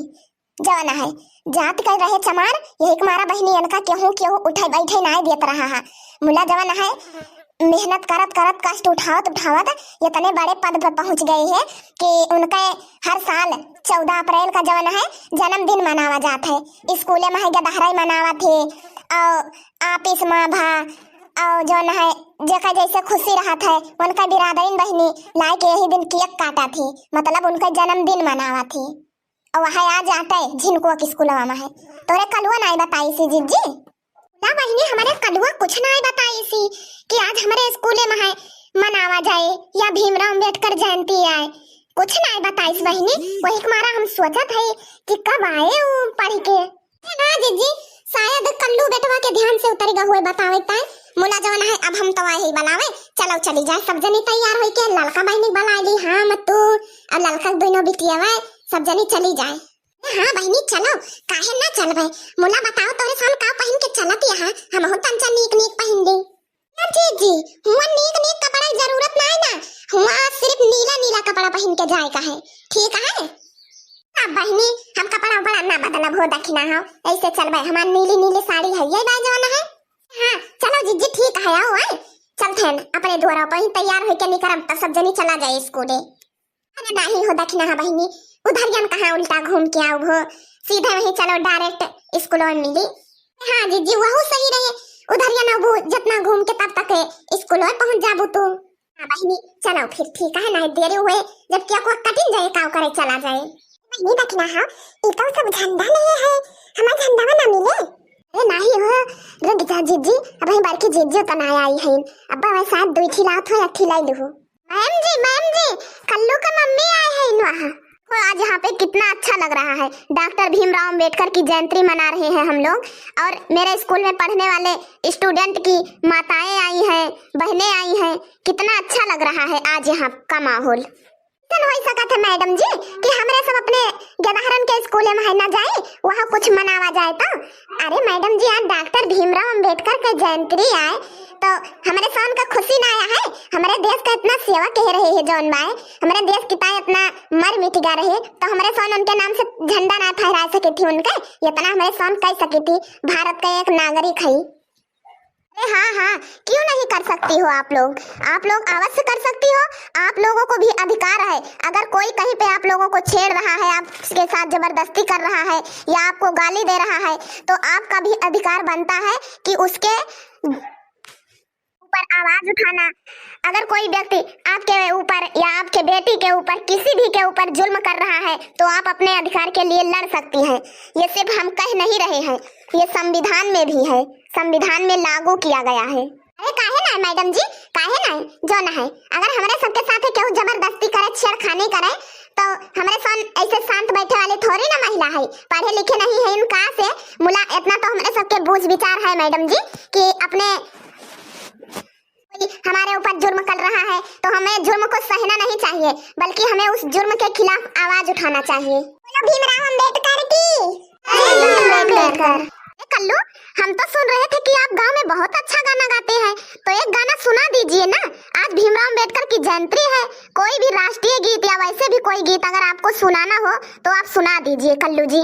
जवन है, जात के रहे चमार, यही के मारा बहिनी इनका केहू केहू उठे बैठे नाहीं देत रहा है। मुला जवन है, मेहनत करत करत, कष्ट उठावत उठावत इतने बड़े पद पर पहुँच गए हैं कि उनके हर साल चौदह अप्रैल का जवन है, जन्मदिन मनावा जात है। स्कूले में है गदहराई मनावा थे, और ऑफिस में भा, और जवन है, जेका जैसे खुशी रहत है, उनका बिरादरीन बहिनी लाए के यही दिन केक काटा थी, मतलब उनका जन्मदिन मनावा थी। और वह आज आटे झिनकुआ के स्कूलवा में है। तोरे कलुआ नाहीं बताइसी जीजी? ना बहिनी, हमरे कलुआ कुछ नाहीं बताइसी कि आज हमरे स्कूले में है मनावा जाए या भीमराव अम्बेडकर जयंती आए, कुछ नाहीं बताइस बहिनी। वही के मारा हम सोचत है कि कब आए उ पढ़ के। ए ना जीजी, शायद कल्लू बेटवा के ध्यान से उतरि गा हुए बतावे ताई। मुला जवन है, अब हम तो आए ही बुलावे। चलो चली जाए, सब जनी तैयार होई के ललका बहिनी बुला ली, हम तू और ललका दोनों बिटिया, सब जनी चली जाए। हाँ बहिनी चलो, काहे ना चलबे? मुला बताओ तोरे सन का पहिन के चलत यहाँ, हमहू तंचा नीक नीक पहिन ली। ना जीजी, हुआ नीक नीक कपड़ा के जरूरत नाहीं ना, हुआ सिर्फ नीला नीला कपड़ा पहिन के जाए का है, ठीक है? अब बहिनी हम कपड़ा उपड़ा ना बदलब हो, दखिना हो, ऐसे चलबे, हमार नीली नीली साड़ी है ये बाय जवाना है। हाँ चलो जीजी ठीक है, आओ आए, चलते हैं अपने द्वारा पर ही तैयार होके निकरब, तब सब जनी चला जाए स्कूले। अरे नाहीं हो दखिना है बहिनी, उधरियन कहाँ उल्टा घूम के आउब हो, सीधे वहीं चलो डायरेक्ट स्कूल में मिली। हाँ जीजी वहू सही रहे, उधरियन अब जितना घूम के तब तक स्कूल में पहुँच जाबू तू। हाँ बहिनी चलो फिर ठीक है, नाहीं देरी हुए जब क्या को कटिन जाए काव करे चला जाए। बहिनी दखिना है, ई तो सब झंडा लिए है, हमार झंडा ना मिले। अरे नाहीं हो, रुक जा जीजी, अब वहीं बड़की जीजी तो ना आई है, अब वह शायद दुई ठिलात हो या ठिलाई लू हो। मैम जी, मैम जी, कल्लू के मम्मी आए हैं वहाँ। देखो, आज यहाँ पे कितना अच्छा लग रहा है। डॉक्टर भीमराव अंबेडकर की जयंती मना रहे हैं हम लोग और मेरे स्कूल में पढ़ने वाले स्टूडेंट की माताएं आई हैं, बहनें आई हैं। कितना अच्छा लग रहा है आज यहाँ का माहौल। ऐसन हो सकत है मैडम जी कि हमरे सब अपने गदहरन के स्कूले में है ना जाए, वहाँ कुछ मनावा जाए तो। अरे मैडम जी, आज डॉक्टर भीमराव अंबेडकर के जयंती आए तो हमरे सन का खुशी ना आया है? हमरे देश का इतना सेवा कह रहे हैं जौन बाय, हमरे देश की ताई इतना मर मिट गया रहे तो हमरे सन उनके नाम से झंडा ना फहरा सकी थी उनके, इतना हमरे सन कह सकी थी, भारत का एक नागरिक है। अरे हाँ हाँ, क्यों नहीं कर सकती हो आप लोग, आप लोग अवश्य कर सकती हो। आप लोगों को भी अधिकार है। अगर कोई कहीं पे आप लोगों को छेड़ रहा है, आपके साथ जबरदस्ती कर रहा है या आपको गाली दे रहा है, तो आपका भी अधिकार बनता है कि उसके ऊपर आवाज उठाना। अगर कोई व्यक्ति आपके ऊपर या आपके बेटी के ऊपर, किसी भी के ऊपर जुल्म कर रहा है, तो आप अपने अधिकार के लिए लड़ सकती हैं। ये सिर्फ हम कह नहीं रहे हैं, ये संविधान में भी है, संविधान में लागू किया गया है। अरे काहे ना मैडम जी, काहे ना, जौन है, अगर हमरे सबके साथे केहू जबरदस्ती करे, छेड़खानी करे, तो हमरे सन ऐसे शांत बैठे वाली थोड़ी ना महिला है, पढ़े लिखे नहीं है, इनका से मुला इतना तो हमरे सबके बूझ विचार है मैडम जी कि अपने कोई हमारे ऊपर जुर्म कर रहा है तो हमें जुर्म को सहना नहीं चाहिए, बल्कि हमें उस जुर्म के खिलाफ आवाज उठाना चाहिए। बोलो भीमराव अंबेडकर की। जय भीम अंबेडकर। ए कल्लू, हम तो सुन रहे थे कि आप गांव में बहुत अच्छा गाना गाते हैं, तो एक गाना सुना दीजिए ना। आज भीमराव अंबेडकर की जयंती है, कोई भी राष्ट्रीय गीत या वैसे भी कोई गीत अगर आपको सुनाना हो तो आप सुना दीजिए कल्लू जी।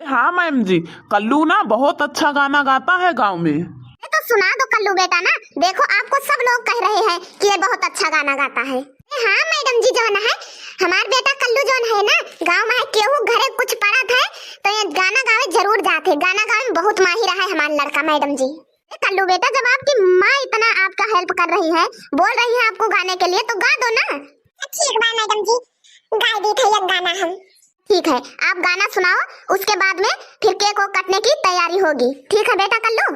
हाँ मैम जी, कल्लू ना बहुत अच्छा गाना गाता है गांव में। अरे तो सुना दो कल्लू बेटा ना, देखो आपको सब लोग कह रहे हैं कि ये बहुत अच्छा गाना गाता है। अरे हाँ मैडम जी, जौन है हमार बेटा कल्लू जौन है ना, गांव में है, केहू घरे कुछ पड़ा था तो ये गाना गावे जरूर जाते, गाना गावे में बहुत माहिर है हमार लड़का मैडम जी। ए कल्लू बेटा, जब आपकी माँ इतना आपका हेल्प कर रही है, बोल रही है आपको गाने के लिए, तो गा दो ना। ठीक बा मैडम जी, गा दी थे एक गाना हम। ठीक है, आप गाना सुनाओ, उसके बाद में फिर केक को कटने की तैयारी होगी। ठीक है बेटा कल्लू।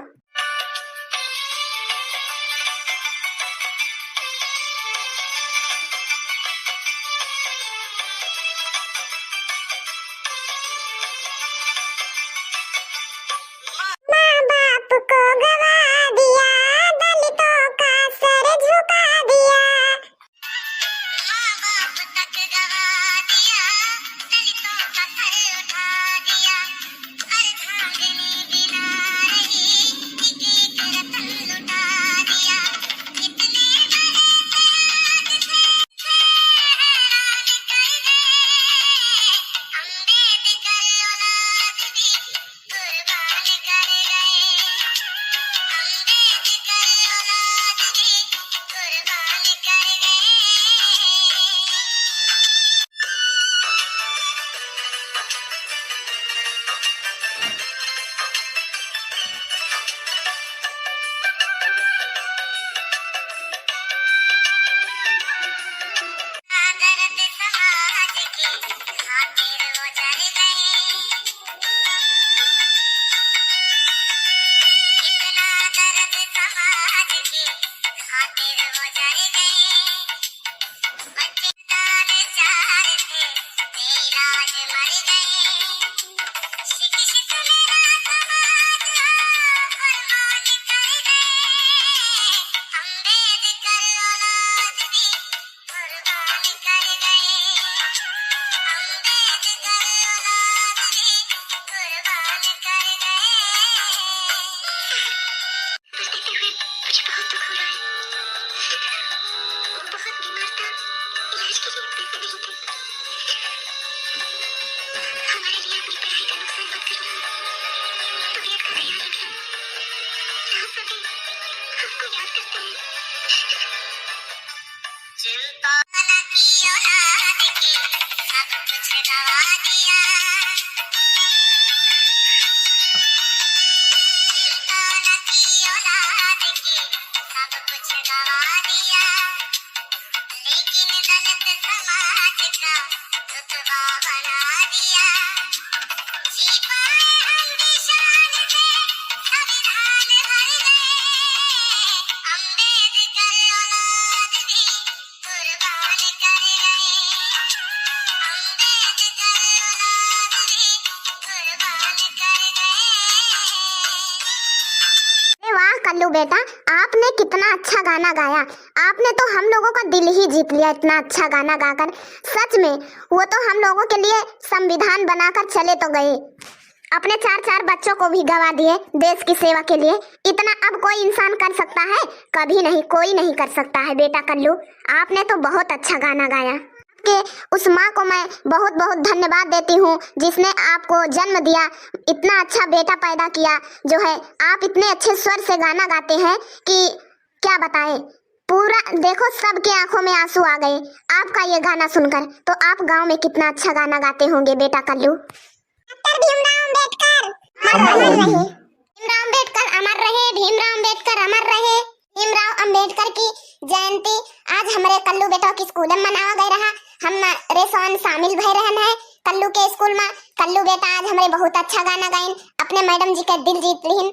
और कहते हुए मुझे बहुत दुख हो रहा है। वो बहुत बीमार था, इलाज के लिए पैसे नहीं थे। हमारे लिए अपनी पढ़ाई का नुकसान मत करना। तबीयत का ख्याल रखना। हम सभी आपको याद करते हैं। चिंता न की औलाद की, सब कुछ गवा दिया। चिंता न की औलाद की, सब कुछ गवा दिया। लेकिन गलत समाज का रुतबा बना दिया। जी पाए हम भी शान से, संविधान हर गए। अम्बेडकर औलाद भी कुर्बान कर गए। अम्बेडकर औलाद भी कुर्बान कर गए। अरे वाह कल्लू बेटा, आपने कितना अच्छा गाना गाया। आपने तो हम लोगों का दिल ही जीत लिया इतना अच्छा गाना गाकर। सच में, वो तो हम लोगों के लिए संविधान बनाकर चले तो गए, अपने चार चार बच्चों को भी गवा दिए देश की सेवा के लिए। इतना अब कोई इंसान कर सकता है? कभी नहीं, कोई नहीं कर सकता है बेटा कल्लू। आपने तो बहुत अच्छा गाना गाया। आपके उस माँ को मैं बहुत बहुत धन्यवाद देती हूँ जिसने आपको जन्म दिया, इतना अच्छा बेटा पैदा किया। जो है, आप इतने अच्छे स्वर से गाना गाते हैं कि क्या बताएं। पूरा देखो, सबके आंखों में आंसू आ गए आपका ये गाना सुनकर। तो आप गांव में कितना अच्छा गाना गाते होंगे बेटा कल्लू। डॉक्टर भीमराव अंबेडकर अमर रहे। भीमराव अंबेडकर अमर रहे। भीमराव अंबेडकर अमर रहे। भीमराव अंबेडकर की जयंती आज हमरे कल्लू बेटा के स्कूल में मनावा गए रहा। हम रेसोन शामिल भय रहन है कल्लू के स्कूल में। कल्लू बेटा आज हमरे बहुत अच्छा गाना गाइन, अपने मैडम जी के दिल जीत लिहिन।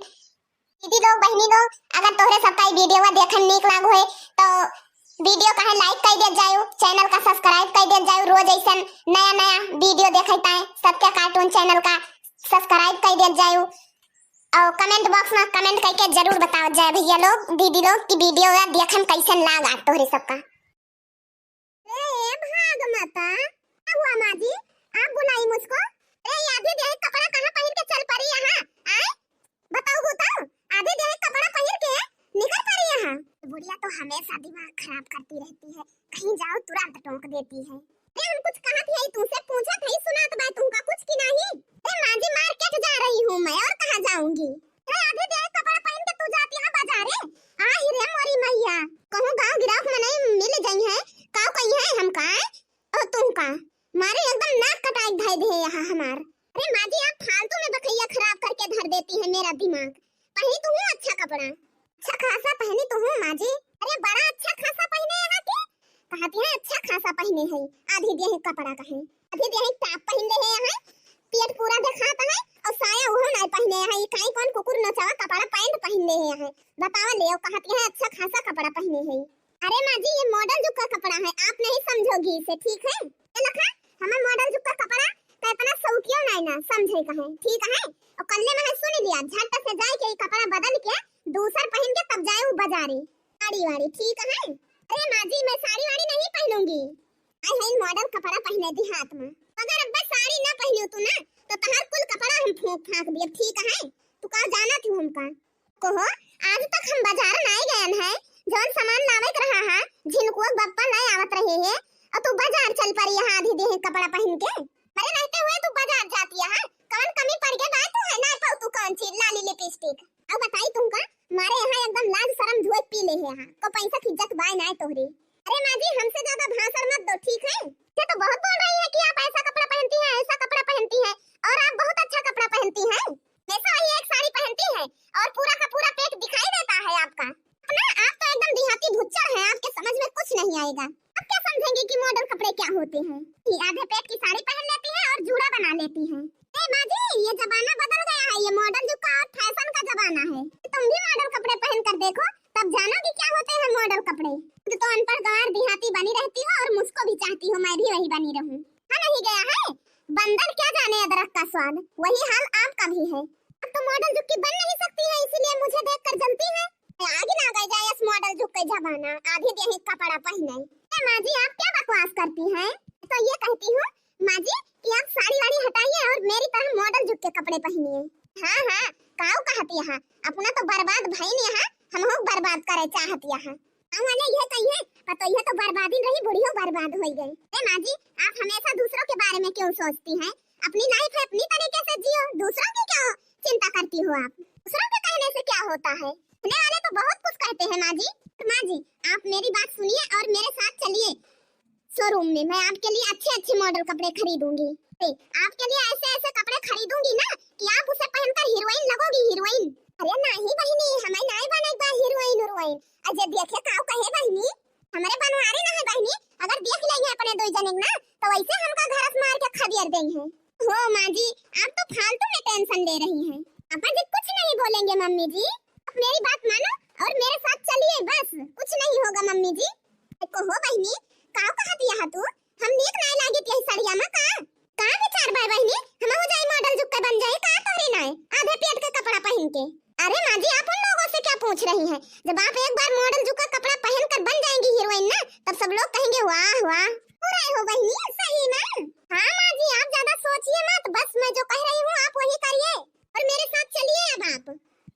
दीदी लोग, बहिनी लोग, अगर तोहरे सबका ई वीडियो देखन नीक लाग होए तो वीडियो का है लाइक कर देत जायो, चैनल का सब्सक्राइब कर देत जायो। रोज ऐसन नया नया वीडियो देखे ताए सबके कार्टून चैनल का सब्सक्राइब कर देत जायो। और कमेंट बॉक्स में कमेंट करके जरूर बताओ जाए भैया लोग, दीदी लोग, कि वीडियो या देखन कैसन लाग आज तोहरे सबका। ए, ए भाग माता, क्या हुआ माँ जी? आप बुलाई मुझको? अरे, ये आधी देह कपड़ा कहाँ पहन के चल पड़ी यहाँ? आए? बताओ तो, आधी देह कपड़ा पहन के निकल पड़ी यहाँ। बुढ़िया तो हमेशा दिमाग खराब करती रहती है, कहीं जाओ तुरंत टोक देती है। अरे, हम कुछ कहत है तुमसे, पूछत है, सुनात बा तुमका कुछ की नहीं? अरे माँ जी, मार्केट जा रही हूँ मैं, और कहाँ जाऊंगी? अरे, आधी देह कपड़ा पहन के तू जाती है बाजारे? आ, हिरे मोरी मैया, कहूँ गाँव गिराव में नहीं मिल गई है, का कही है हमका? ओ तुमका, मारे एकदम नाक कटाई धै दे यहाँ हमार। अरे माँ जी, आप फालतू में बकैया खराब करके धर देती है मेरा दिमाग। पहनी तो हूँ अच्छा कपड़ा, अच्छा खासा पहनी तो हूँ माँ जी। अरे बड़ा अच्छा खासा पहने यहाँ के, कहती है अच्छा खासा पहने है, आधी देह कपड़ा का है, आधी देह टॉप पहन ले है यहाँ, पेट पूरा दिखाता है और साया वो नहीं पहने है, ये काई कौन कुकुर नचावा कपड़ा पैंट पहन ले है यहाँ। बतावा ले, और कहती है अच्छा खासा कपड़ा पहने है। अरे माँ जी, ये मॉडल जुग का कपड़ा है, आप नहीं समझोगी इसे, ठीक है? ये लखा, हमार मॉडल जुग का कपड़ा का इतना शौकिया नहीं ना, समझे का है, ठीक है? और कल्ले में है, सुन लिया, झट से जाए के ये कपड़ा बदल के दूसर पहन के तब जाए वो बाजारे साड़ी वाड़ी, ठीक है? अरे माँ जी, मैं साड़ी वाड़ी नहीं पहनूंगी। आई है मॉडल कपड़ा पहने दी हाथ में। अगर अब साड़ी ना पहनियो तू ना, तो तहार कुल कपड़ा हम फूंक फांक दिए, ठीक है? तू का जाना थी हमका? कहो, आज तक हम बाजार नाय गयन है, जौन सामान लावे के रहा है, झिनकुआ के बप्पा ले आवत रहे है, और तू बाजार चल पड़ी यहाँ आधी देह कपड़ा पहन के। मरे रहते हुए तू बाजार जाती है, कौन कमी पड़ गई बा तू है ना पाऊ तू कौन चीज लाली लिपस्टिक। अब बताई तुमका, मारे यहाँ एकदम लाज शरम धोए पी ले है यहाँ, को पैसा की इज्जत बाय नाय तोहरी। अरे माँ जी, हमसे ज्यादा भाषण मत दो, ठीक है? ये तो बहुत बोल रही है कि आप ऐसा कपड़ा पहनती हैं, ऐसा कपड़ा पहनती हैं, और आप बहुत अच्छा कपड़ा पहनती हैं। हमेशा वही एक साड़ी पहनती है और पूरा का पूरा पेट दिखाई देता है आपका। अपना आप तो एकदम देहाती भुच्चड़ है, आपके समझ में कुछ नहीं आएगा। आप क्या समझेंगे कि मॉडल कपड़े क्या होते हैं? कि आधे पेट की साड़ी पहन लेती है और जूड़ा बना लेती है। ए माँ जी, ये जमाना बदल गया है, ये मॉडल जुग का और फैशन का जमाना है। तुम भी मॉडल कपड़े पहन कर देखो, तब जानोगी क्या होते हैं मॉडल कपड़े। खुद तो अनपढ़ गंवार देहाती बनी रहती हो और मुझको भी चाहती हो मैं भी वही बनी रहूं। हाँ, नहीं गया है, बंदर क्या जाने अदरक का स्वाद, वही हाल आपका भी है। अब तो मॉडल झुक्की बन नहीं सकती है, इसीलिए मुझे देखकर जलती है। आगे ना गए जाए इस मॉडल झुक्के जमाना, आधी देही कपड़ा पहने। ए माँ जी, आप क्या बकवास करती हैं? तो ये कहती हूँ माँ जी कि आप साड़ी वाड़ी हटाइए और मेरी तरह मॉडल झुक्के कपड़े पहनिए। हाँ हाँ, काऊ कहत यहाँ, अपना तो बर्बाद भइन यहाँ, हमहू बर्बाद करे चाहत यहाँ। गाँव वाले यह कही है, पर तो यह तो बर्बादी रही, बुढ़ियो बर्बाद हो गई। ए माँ जी, आप हमेशा दूसरों के बारे में क्यों सोचती हैं? अपनी लाइफ है, अपनी तरीके से जियो, दूसरों की क्या चिंता करती हो आप? दूसरों के कहने से क्या होता है? सुनने वाले तो बहुत कुछ कहते हैं माँ जी। माँ जी, आप मेरी बात सुनिए और मेरे साथ चलिए शोरूम में, मैं आपके लिए अच्छे अच्छे मॉडल कपड़े खरीदूंगी। ए, आपके लिए ऐसे ऐसे कपड़े खरीदूंगी ना कि आप उसे पहनकर हीरोइन लगोगी, हीरोइन। अरे नाही बहिनी, हमें नाही बने बा हीरोइन उरोइन। अजय देखे काऊ कहे बहिनी, हमरे बनवारी ना है बहिनी, अगर देख लेंगे अपने दो जने ना तो वैसे हमका घर से मार के खदेड़ देंगे। हो माँ जी, आप तो फालतू में टेंशन ले रही हैं। पापा जी कुछ नहीं बोलेंगे मम्मी जी, आप मेरी बात मानो और मेरे साथ चलिए, बस कुछ नहीं होगा मम्मी जी। को हो बहिनी, का कहत यहाँ तू? हम नीक नाय लागित यही सड़िया में का? का विचार बा बहिनी? हमहू जाई मॉडल झुक्के बन जाई का तोहरे नाय? आधे पेट के कपड़ा पहन के। अरे माँ जी, आप उन लोगों से क्या पूछ रही हैं? जब आप एक बार मॉडल झुक्का कपड़ा पहन कर बन जाएंगी हीरोइन ना, तब सब लोग कहेंगे, "वाह, वाह।" हो रहे हो बहिनी, सही में? हाँ माँ जी, आप ज्यादा सोचिए मत, बस मैं जो कह रही हूँ आप वही करिए और मेरे साथ चलिए अब आप।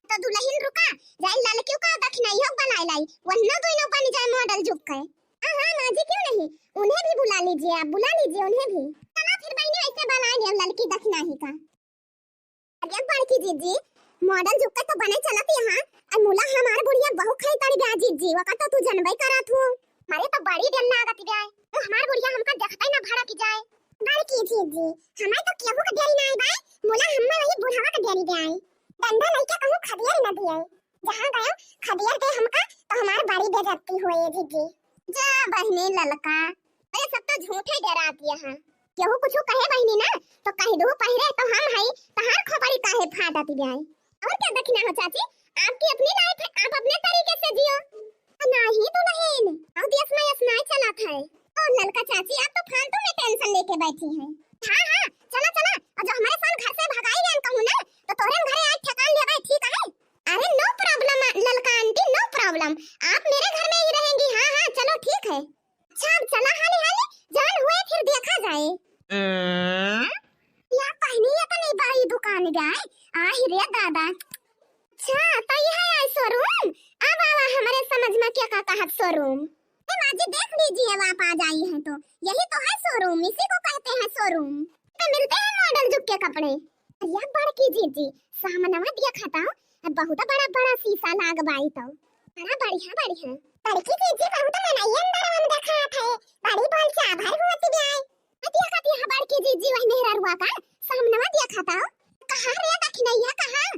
तो दुलहिन रुका, जाए ललकियों का दखिनइयो बनाए लाई, वन्नो दुइनो बन जाए मॉडल झुक्के। हाँ, हाँ, माँ जी, क्यों नहीं? उन्हें भी बुला लीजिए आप, बुला लीजिए उन्हें भी। चला फिर बहिनी, वैसे बुला लिया ललकी दखिनाही का। अरे बड़की जीजी, मॉडल झुक्के तो बने चलत यहाँ, और मुला हमार बुढ़िया बहु खाई तड़ी ब्या जीजी, वका तो तू जनबई करत हो। मारे तो बड़ी डर लागत ब्या, वो हमार बुढ़िया हमका देखते ना भड़क जाए। बड़की जीजी, हमें तो केहू के डर नाय बाय, मुला हमें वही बुढ़वा के डर ब्या। डंडा लइके कहूँ खदेड़ न दिए। जहाँ गयो खदेड़ दे हमका, तो हमार बड़ी बेइज्जती होए जीजी। जा बहिनी ललका, अरे सब तो झूठे डरात यहाँ। केहू कुछ कहे बहिनी ना, तो कह दो पहले तो हम हई, तहार खोपड़ी काहे फाटत जाए। और क्या दखिना हो चाची, आपकी अपनी लाइफ है, आप अपने तरीके से जियो। नहीं दुलहिन, अब देश में ऐसा नहीं चलत है। और ललका चाची, आप तो फालतू में टेंशन लेके बैठी हैं। हाँ, हाँ, चला, चला, और जो हमारे साथ घर से भगाई गए कहूँ ना, तो तोहरे घरे आए ठिकान लेबे, ठीक है? अरे no problem ललका आंटी, no problem, आप मेरे घर में ही रहेंगी। हाँ, हाँ, चलो ठीक है। अच्छा, अब चला हाली हाली, जान हुए फिर देखा जाए। अं? या पहनी है तो नहीं बड़ी दुकान जाए। आही रे दादा। अच्छा, तो यह है शोरूम? अब आवा हमारे समझ में क्या का कहत शोरूम। ए माँ जी, देख लीजिए, अब आप आ जाई हैं तो यही तो है शोरूम, इसी को कहते हैं शोरूम। तो मिलते हैं मॉडल झुक्के कपड़े। अरे बड़की जीजी, सामनवा देखा था, बहुत बड़ा बड़ा शीशा लाग बाई तो। बड़ा बढ़िया बढ़िया। बड़की जीजी, बहुत मनई अंदर हम देखा थे, बड़ी बोल चाभर होती जाए। अ देखा थी हाँ बड़की जीजी, वही मेहररुआ का सामनवा देखा था। कहाँ रे दखिनैया, कहाँ?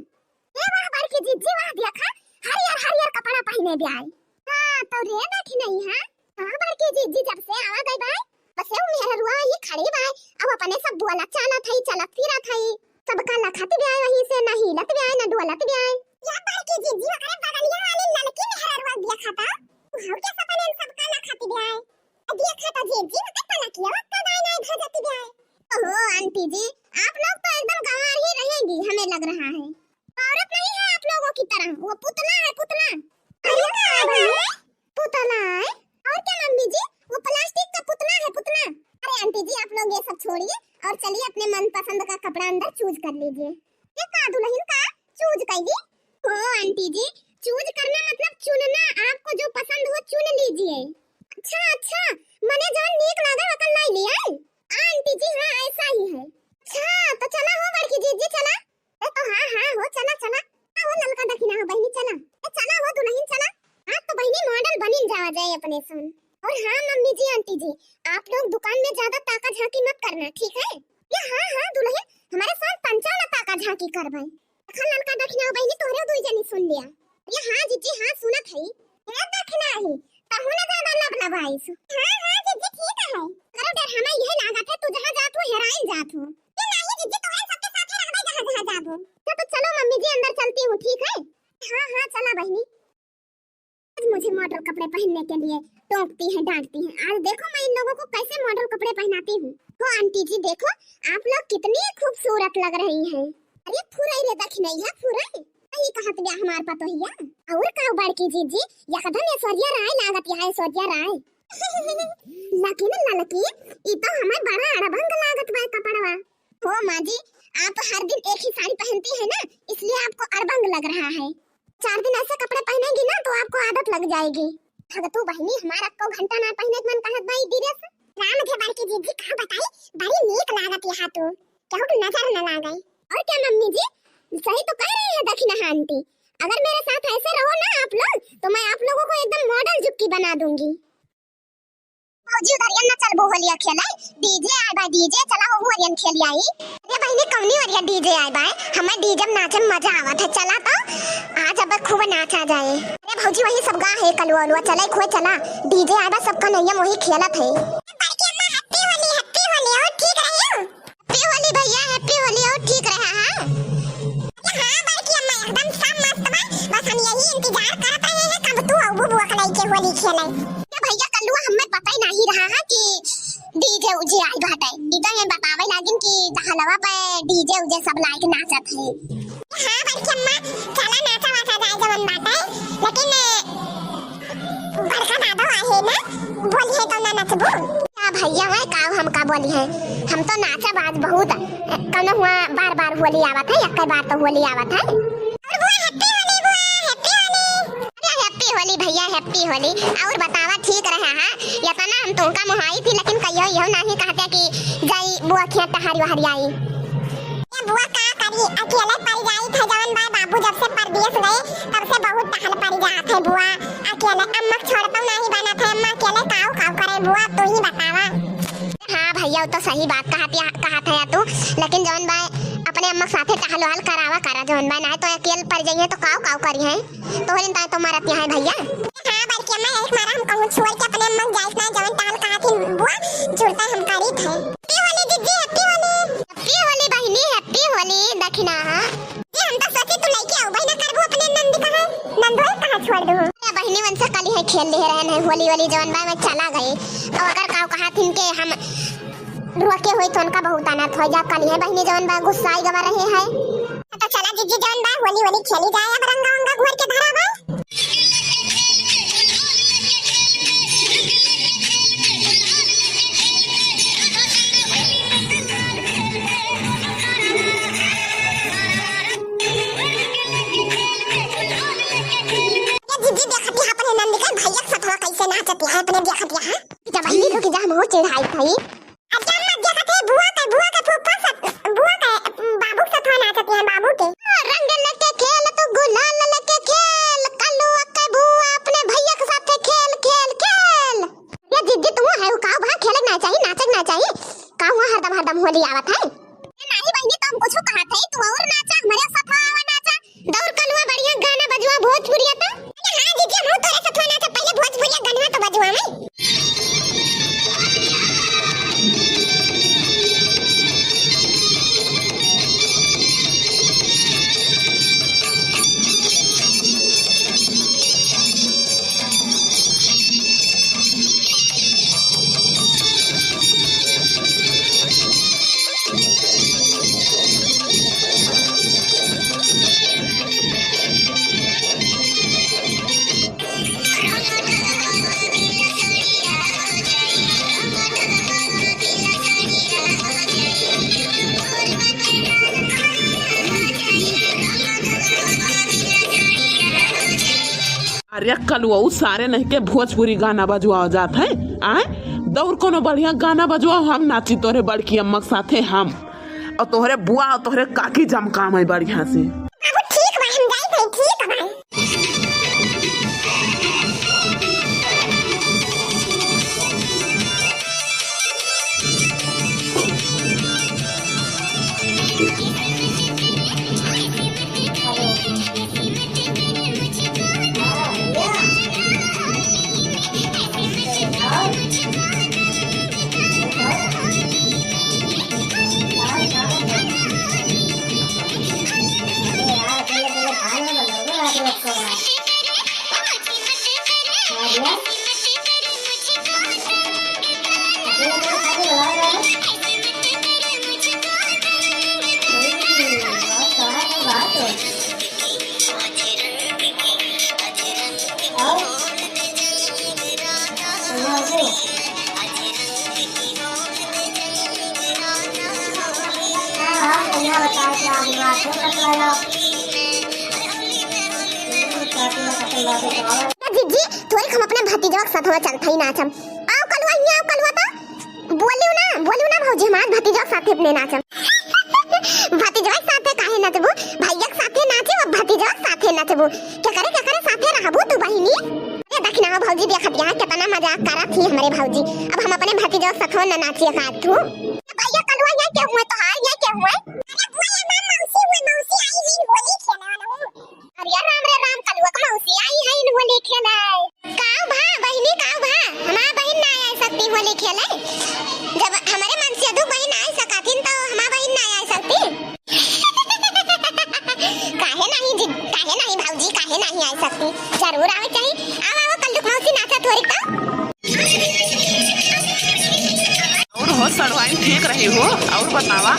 ए वाह बड़की जीजी, वाह देखा, हरियर हरियर कपड़ा पहने ब्याय। हाँ तो रे दखिनैया, हाँ बड़की जीजी, जब से आवा गई बाय, बस ये मेहररुआ ये खड़ी बाय, अब अपने सब बोलत चालत हई, चलत फिरत हई, सबका लखत ब्याय, वहीं से ना हिलत ब्याय ना डोलत ब्याय। या बड़की जीजी, ओकरे बगलिया वाली ललकी मेहररुआ देखा था, वहाँ के सपने सबका लखत ब्याय। देखा तो जीजी, ओकर पलकिया ओकर दाई नाई भजत ब्याय। ओहो आंटी जी, आप लोग तो एकदम गंवार ही रहेंगी, हमें लग रहा है। औरत नहीं है आप लोगों की तरह, वो पुतला है, पुतला। अरे का है? पुतला है? और क्या मम्मी जी, वो प्लास्टिक का पुतला है, पुतला। अरे आंटी जी, आप लोग ये सब छोड़िए और चलिए अपने मनपसंद का कपड़ा अंदर चूज कर लीजिए। ये का दुलहिन का चूज कइली? ओ आंटी जी, चूज करना मतलब चुनना, आपको जो पसंद हो चुन लीजिए। अच्छा अच्छा, मने जौन नीक लागे ओकर लाई लियाई। आ आंटी जी, हाँ ऐसा ही है। अच्छा तो चला हो बड़की जीजी, चला। ए तो हाँ हाँ हो, चला चला। हाँ हो ललका दखिना हो बहिनी, चला। ए चला हो दुलहिन, चला। आज तो बहिनी मॉडल बनिन जावा जाए अपने सन। और हाँ मम्मी जी, आंटी जी, आप लोग दुकान में ज्यादा ताका झांकी मत करना, ठीक है? या हाँ हाँ दुलहिन, हमारे साथ पंचावला ताका झांकी करबे। देखा ललका दखिना हो बहिनी, तोहरे दुई जनी सुन लिया। या हाँ जीजी, हाँ सुनत हई। ए दखिना ही, तहू ना ज्यादा लबलबाइस। हाँ हाँ जीजी, ठीक है। करो डर, हमें यही लागत है तू जहाँ जात हो हेराइन जात हो। ए नाही जीजी, तोहरे सबके साथे रहबे जहाँ जहाँ जाबो। अच्छा तो चलो मम्मी जी, अंदर चलती हूँ, ठीक है? हाँ हाँ चला बहिनी। आज मुझे मॉडल कपड़े पहनने के लिए टोकती हैं, डांटती हैं। आज देखो मैं इन लोगों को कैसे मॉडल कपड़े पहनाती हूँ। हो आंटी जी, देखो आप लोग कितनी खूबसूरत लग रही हैं। अरे फुरई रे दखिनैया फुरई, सही कहत बिया हमार पतोहिया। और का बड़की जीजी, एकदम ऐश्वर्या राय लागत है, ऐश्वर्या राय। लेकिन ललकी, ई तो हमें बड़ा अड़बंग लागत बा कपड़वा। हो माँ जी, आप हर दिन एक ही साड़ी पहनती है ना, इसलिए आपको अड़बंग लग रहा है। चार दिन ऐसे कपड़े पहनेंगी ना तो आपको आदत लग जाएगी। भगतू बहिनी, हमार अक्को घंटा ना पहने के मन कहत बा ई ड्रेस। राम के बड़की जीजी का बताई, बड़ी नीक लागत यहाँ तू, केहू के नजर न लागे। और क्या मम्मी जी, सही तो कह रही है दखिनहा आंटी, अगर मेरे साथ ऐसे रहो ना आप लोग तो मैं आप लोगों को एकदम मॉडल जुक्की बना दूंगी। भौजी उधरियन ना चलबू होलिया खेले, डीजे आए बा डीजे, चला हो ओरियन खेली आई। अरे बहिनी कौनी ओरिया डीजे आए बा, हमें डीजे में नाचे में मजा आवत है, चला तो आज अब खूब नाचा जाए। अरे भौजी वही सब गा है कलुआ उलुआ, चला खोए चला, डीजे आए बा सबका नैया मोही खेलत है। बड़की अम्मा हैप्पी होली, हैप्पी होली, और ठीक रही हो? हैप्पी होली भैया, हैप्पी होली, और ठीक रहा है। अरे हाँ बड़की अम्मा, एकदम सब मस्त बा, बस हम यही इंतजार करत रहे हैं कब तू अउबू बुआ के लइके होली खेले। अरे भैया कल्लुआ, हमें पता ही नहीं रहा है कि डीजे उजे आई बाटे, ई तो ये बतावे लागिन कि दहलवा पे डीजे उजे सब लाइके नाचत है। हाँ बड़की अम्मा, चला नाचा वाचा जाए जवन बाटे, लेकिन बड़का दादा आहे ना, बोली है तो ना नचबू। का भैया है का, हम का बोली है, हम तो नाचब आज बहुत। कौनो हुआ बार बार होली आवत है, एक बार तो होली आवत है। और बुआ हैप्पी होली, बुआ हैप्पी होली। अरे हैप्पी होली भैया, हैप्पी होली। और बतावा ठीक रहा है, इतना हम तुमका मोहाई थी, लेकिन कहियो यो नहीं कहते कि जाई बुआ खिया टहरी वहरी आई। ए बुआ का करी, अकेले पड़ जाई थे जवन बा, बाबू जब से परदेस गए तब से बहुत टहल पड़ जात है बुआ। अकेले अम्मा के छोड़ तो नहीं बनत है, अम्मा अकेले काव काव करे बुआ, तू ही बतावा। हाँ भैया, वो तो सही बात कहत या, कहत है तू, लेकिन जवन बा अपने अम्मा के साथे टहल वहल करावा करा, जवन बा नहीं तो अकेले पड़ जाइए तो काव काव करी है, तोहरे ताए तो मरत यहाँ है भैया। हाँ बड़की अम्मा, यही मारा हम कहूँ छोड़ के अपने अम्मा के जाइत ना, जवन टहल कहत ही बुआ, जुड़ता हम करी थे। हैप्पी होली दीदी, हैप्पी होली। हैप्पी होली बहिनी, हैप्पी होली। दखिना। ये हम तो सोचे तू लइके आऊ, बहिना करबू अपने नंद कहाँ? नंदोई कहाँ छोड़ दू? अरे बहिनी मन से कली है खेल ले रहे हैं होली होली जवन बा में चला गए। और अगर काव कहा थिन के हम रोके होई तो उनका बहुत अनर्थ हो जा। कली है बहिनी जवन बा गुस्साई गवा रहे हैं। तो चला जीजी जवन बा होली होली खेली जाए, अब रंगा वंगा घोर के धरा बा। ये दीदी देखत ही अपने नंद के भैया के सथवा कैसे नाचत है, अपने देखत यहाँ। जब बहिनी रुक जा, हम हो चिढ़ाई थई। अच्छा, अम्मा देखत है बुआ के, बुआ के फूफा साथ, बुआ के, उम, बाबू के साथ नाचत है, बाबू के। रंग लेके खेल तू, गुलाल लेके खेल, कलुआ के बुआ अपने भैया के साथ खेल, खेल, खेल। ये जिद्दी तू है, वो काव बा खेले ना चाहिए, नाचे ना चाहिए, काव हुआ हरदम, हरदम होली आवत है। ए, नहीं बहिनी, तो हम कुछ कहत है, तू और नाचा, हमारे साथ आवा नाचा। दौर कलुआ बढ़िया गाना बजवा भोजपुरिया तो। अरे हाँ जीजी, हम तोरे सथवा नाचब, पहले भोजपुरिया गनवा तो बजवा में। अरे कलुआ, उ सारे नहीं के भोजपुरी गाना बजवाओ जात है, आए? दौर कोनो बढ़िया गाना बजवाओ, हम नाची तोहरे बड़की अम्मा के साथे हम। और तोहरे बुआ और तोहरे काकी जमकाम है बढ़िया से। अब ठीक बा, हम जाई थे, ठीक बा। ए जीजी, थोड़ी हम अपने भतीजवा के साथवा चलत हई नाचम। आओ कलुआ, हियाँ आओ कलुआ त। बोलियो ना, बोलियो ना भौजी, हम आज भतीजवा के साथे अपने नाचम। भतीजवा के साथे काहे नाचबू? भैया के साथे नाचे, वो भतीजवा के साथे नाचबू। केकरे, केकरे साथे रहबू तू बहिनी? अरे देखी ना हो भौजी, देखत यहाँ केतना मजाक करत ही हमरे भौजी। अब हम अपने भतीजवा के साथवा न नाचिए का तू? भैया कलुआ यहाँ के हुए, तोहार यहाँ के हुए? अरे बुआ, ये हमार मौसी हुए, मौसी आई है होली खेले वाला हूँ। अरे राम रे राम, कलुआ के मौसी आई है होली खेले। काऊ भा बहिनी, काऊ भा, हमार बहिन ना आई सकती होली खेले? जब हमरे मनसेधू बहिन आई सकथिन तो हमार बहिन ना आई सकती? काहे नहीं जी, काहे नहीं भौजी, काहे नहीं आई सकती? जरूर आवे चाहिए। आओ, आओ, कलुआ के मौसी नाचा थोड़ी तो। और हो सड़वाइन ठीक रही हो, और बतावा।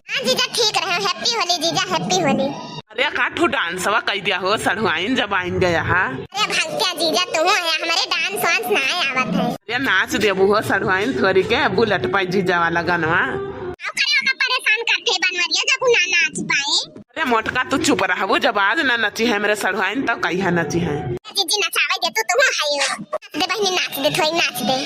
हाँ जीजा, ठीक रहे। Happy होली जीजा, happy होली। अरे का ठो डांसवा कई दिया हो सढ़ुआइन जब आइन गया हा। अरे भक्तिया जीजा, तू है, हमरे डांस वांस ना आवत है। अरे नाच देबू हो सढ़ुआइन थोरी के, बुलेट पाई जीजा वाला गानवा। आओ करे ओका परेशान करते बनवरिया, जब उ ना नाच पाए। अरे मोटका तू चुप रहबू, जब आज ना नची है मेरे सढ़ुआइन तो कहिया नची है। जीजी नचावे दे तू, तू है हो। नाच दे बहिनी, नाच दे, थोड़ी नाच दे।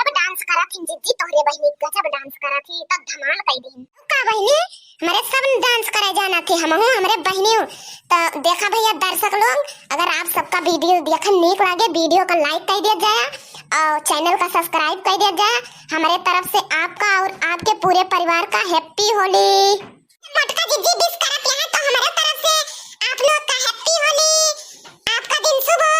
गजब डांस करत हिन जीजी, तोहरे बहिनी गजब डांस करत ही, तब धमाल कई दिन। का बहिनी, हमरे सब डांस करे जाना थे, हमहू हमरे बहिनी। तो देखा भैया दर्शक लोग, अगर आप सबका वीडियो देखन नीक लागे, वीडियो का लाइक कई दिया जाए और चैनल का सब्सक्राइब कई दिया जाए। हमरे तरफ से आपका और आपके पूरे परिवार का हैप्पी होली। मोटका जीजी विश करत यहाँ तो हमरे तरफ से आप लोग का हैप्पी होली, आपका दिन शुभ हो।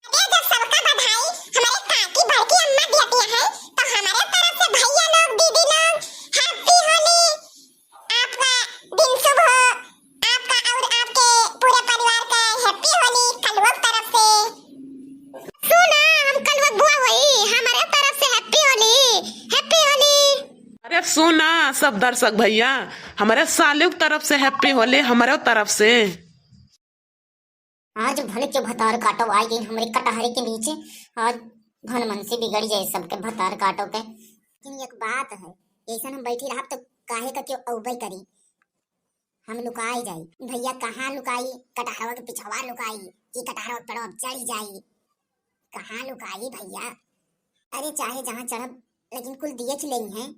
अरे जब सबका बधाई हमारे काकी बड़की अम्मा देती है तो हमारे तरफ से भैया लोग दीदी लोग हैप्पी होली, आपका दिन शुभ हो, आपका और आपके पूरे परिवार का हैप्पी होली कलुआ तरफ से। सुना हम कलुआ बुआ वही हमारे तरफ से हैप्पी होली, हैप्पी होली। अरे सुना सब दर्शक भैया, हमारे सालू की तरफ से हैप्पी होली, हमारे तरफ से। आज भले के भतार काटो आई गई हमरे कटहरे के नीचे। आज भन मन से बिगड़ जाए सबके भतार काटो के। लेकिन एक बात है, ऐसा हम बैठी रहब तो काहे का क्यों औबे करी। हम लुकाई जाई। भइया, कहाँ लुकाई? कटहरवा के पिछवा लुकाई कि कटहरवा के पेड़वा पे चढ़ी जाई? कहाँ लुकाई भइया? अरे, चाहे जहाँ चढ़ब, लेकिन कुल देख लेइहैं।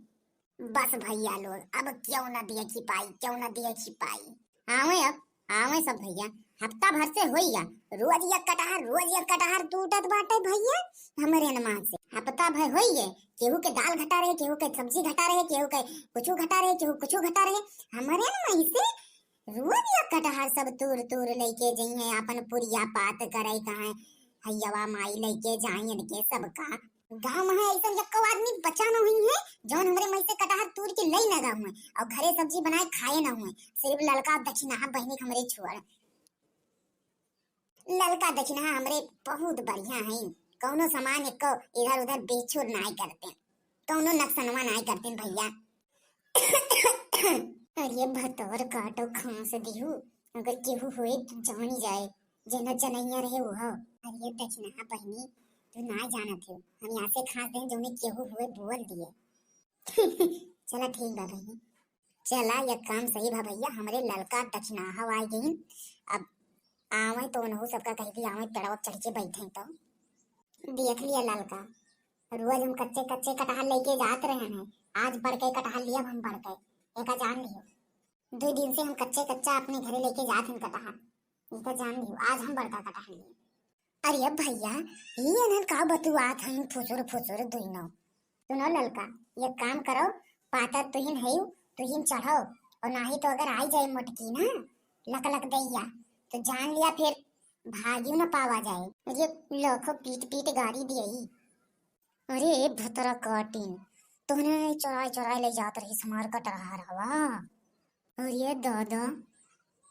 बस भइया लोग, अब केहू ना देखी पाई, केहू ना देखी पाई। आवे अब, आवे सब भइया, हफ्ता भर से होइया, रोज एक कटहर, रोज एक कटहर टूटत बाटे भइया, हमरे अनमान से। हफ्ता भर होइए, केहू के दाल घटा रहे, केहू के सब्जी घटा रहे, केहू के कुछु घटा रहे, केहू कुछु घटा रहे, हमरे अनमान से रोज एक कटहर सब तूर तूर लइके जइहैं, आपन पुरिया पात करे कहाँ, हइयवा माई लइके जाई इनके सबका। गाँव में है ऐसा यक्को आदमी बचा न हुई है, जौन हमरे मई से कटहर तूर के लई न गा हुए और घरे सब्जी बनाए खाए न हुए। सिर्फ ललका दक्षिणाहा बहिनी के हमरे छोड़। ललका दक्षिणाहा हमरे बहुत बढ़िया हैं, कौनो सामान एक्को इधर उधर बेचुर नाय करते, कौनो नकसनवा नाय करते भइया। अरे भतौर काटो खांस दिहू, अगर केहू होए तो जानी जाए, जेना जनैया रहे वो। अरे दक्षिणाहा बहिनी, तू ना जानत हो, हम यहाँ से खांस दें, जौने केहू होए बोल दिए। चला ठीक बा बहिनी, चला ये काम सही बा भइया, हमरे ललका दक्षिणाहा आए गइन, अब आवे तो उनहु सबका कह दी, आवे पेड़वा चढ़ के बैठे तो। देख लिया ललका, रोज हम कच्चे कच्चे कटहर लेके जात रहे हैं, आज बढ़ के कटहर लिया हम बढ़ के, एका जान लियो। दो दिन से हम कच्चे कच्चा अपने घरे लेके जात हैं कटहर, एका जान लियो, आज हम बड़का कटहर लिए। अरे भइया, ई एनन का बतुआत हइन फुसुर फुसुर दुइनो? सुनो ललका, एक काम करो, पातर तुहिन हइउ, तुहिन चढ़ो, और नाही तो अगर आई जाए मोटकी ना, लक लक दैया, तो जान लिया फिर भागियो न पावा जाए। अरे लोखो पीट पीट गारी दियई। अरे भतरा काटिन, तोहने चोराई चोराई ले जात रही हमार कटहरवा। अरे दादा,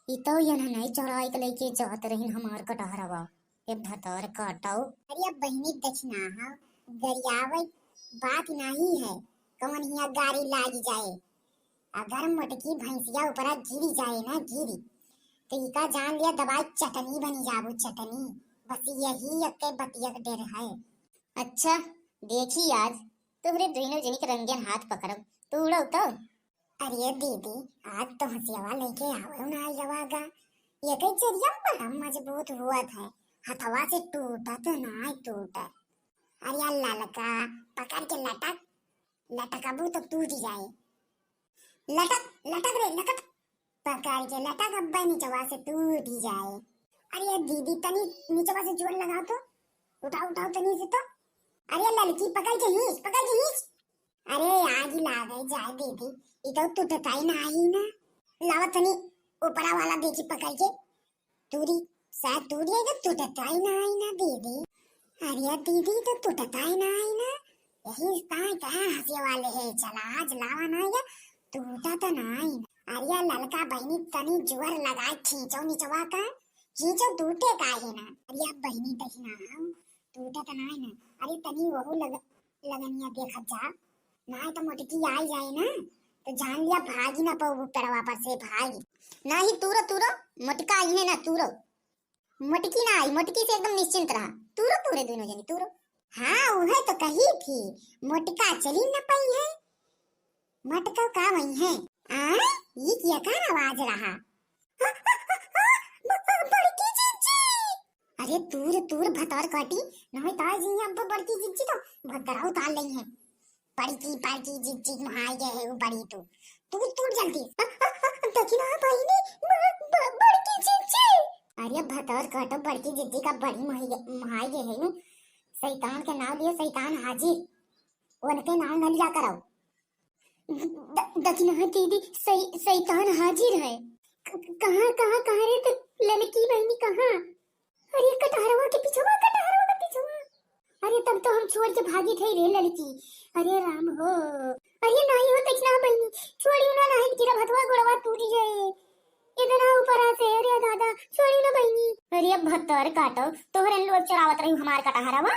ई तो यनहने चोराई के लेके जात रही हमार कटहरवा। ए भतरा काटो। अरे बहिनी दक्षिणाहा, गरियावे बात नाही है, कौन हिया गारी लाग जाए। अगर मोटकी भैंसिया ऊपरा गिरी जाए ना, गिरी, तो इका जान लिया दबाई चटनी बनी जाबू, चटनी। बस यही अक्के बतिया के डर है। अच्छा, देखी आज तोहरे दुइनो जनी के रंगेन हाथ पकड़ब, तू उड़ो तो। अरे दीदी, आज तो हंसियावा लेके आवे ना आइयावा गा, ये कई चरिया बड़ा मजबूत हुआ था, हथवा से टूटा तो ना टूटा। अरे ललका, पकड़ के लटक, लटकबू तो टूट जाए। लटक, लटक रे, लटक। पकड़ के लटक, अब्बे निचवा से टूट जाए। अरे दीदी, तनी निचवा से जोर लगाओ तो, उठाओ, उठाओ तनी से तो। अरे ललकी, पकड़ के खींच, पकड़ के खींच। अरे आगी लागे जाए दीदी, ई तो टूटता ही ना आई ना। लावा तनी ऊपरा वाला देखी पकड़ के। टूरी, शायद टूरी है तो टूटता ही ना आई ना दीदी। अरे दीदी, तो टूटता ही ना आई ना, यही ताई कहा हंसे वाले है, चला आज लावा ना ये, टूटा तो ना आई ना। अरे ललका बहिनी, तनी जोर लगाए खींचो निचवा का, खींचो टूटे का है ना। अरे बहिनी दक्षिणाहा, टूटा तो ना आई ना। अरे तनी वहू लग-, लगनिया देखत जा, नाही तो मोटकी आई जाए ना, तो जान लिया भागी ना पाऊ पेड़वा पर से भागी। नाही, तूरो, तूरो, मोटका आई है ना, तूरो। मोटकी ना आई, मोटकी से एकदम निश्चिंत रहा। तूरो, तूरे दुइनो जनी, तूरो। हाँ, उहे तो कही थी, मोटका चली न पाई है। मोटका का वही है? आ, ये क्या का आवाज रहा? बड़की जीजी। अरे तूर, तूर भतार काटी, नहीं तो आज ये अब बड़की जीजी तो भतरा उतार लेई है। बड़की, बड़की जीजी महाई गए है वो बड़ी तू। तूर, तूर जल्दी। दक्षिणाहा बहिनी, ब-, ब-, बड़की जीजी। अरे भतार काटो, बड़की जीजी का बड़ी महाई गए, महाई गए है नु। शैतान के नाम लियो, शैतान हाजिर। उनके नाम न लिया करो। द-, दक्षिणाहा दीदी, शै-, शैतान हाजिर है। क-, कहाँ, कहाँ, कहाँ रे तो ललकी बहिनी, कहाँ? अरे कटहरवा के पिछवा, कटहरवा के पिछवा। अरे तब तो हम छोड़ के भागी थे रे ललकी। अरे राम हो, अरे नाही हो दक्षिणाहा बहिनी, छोड़ियो ना, नाही तेरा भतवा गोड़वा टूट जाए। इतना ऊपर से, अरे दादा, छोड़ियो ना बहिनी। अरे भतार काटो, तोहरे लोग चोरावत रही हमार कटहरवा।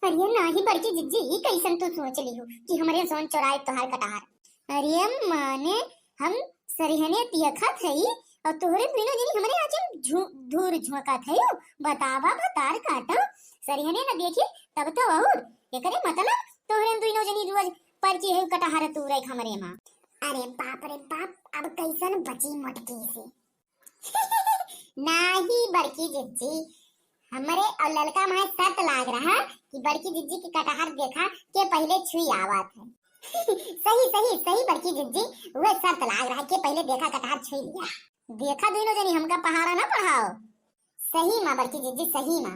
अरे नाही बड़की जिज्जी, ई कैसन तू सोच लिहू कि हमरे सोन चोराए तोहार कटहर? अरे माने हम सरिहने तियखत हई और तोहरे दुइनो जनी हमरे आँचल झू-, धूर झोंकत हई। बतावा भतार काटो, सरिहने न देखी तब तो और। एकरे मतलब तोहरे दुइनो जनी रोज परकी है कटहर तू रख हमरे माँ। अरे बाप रे बाप, अब कैसन बची मोटकी से। नाही बड़की जिज्जी, हमरे और ललका माय शर्त लाग रहा कि बड़की जिज्जी के कटहर देखा के पहिले छुई आवत है। सही, सही, सही बड़की जिज्जी, वह शर्त लाग रहा के पहिले देखा कटहर छुई लिया। देखा दुइनो जनी, हमका पहाड़ा ना पढ़ाओ। सही मा बड़की जिज्जी, सही मा,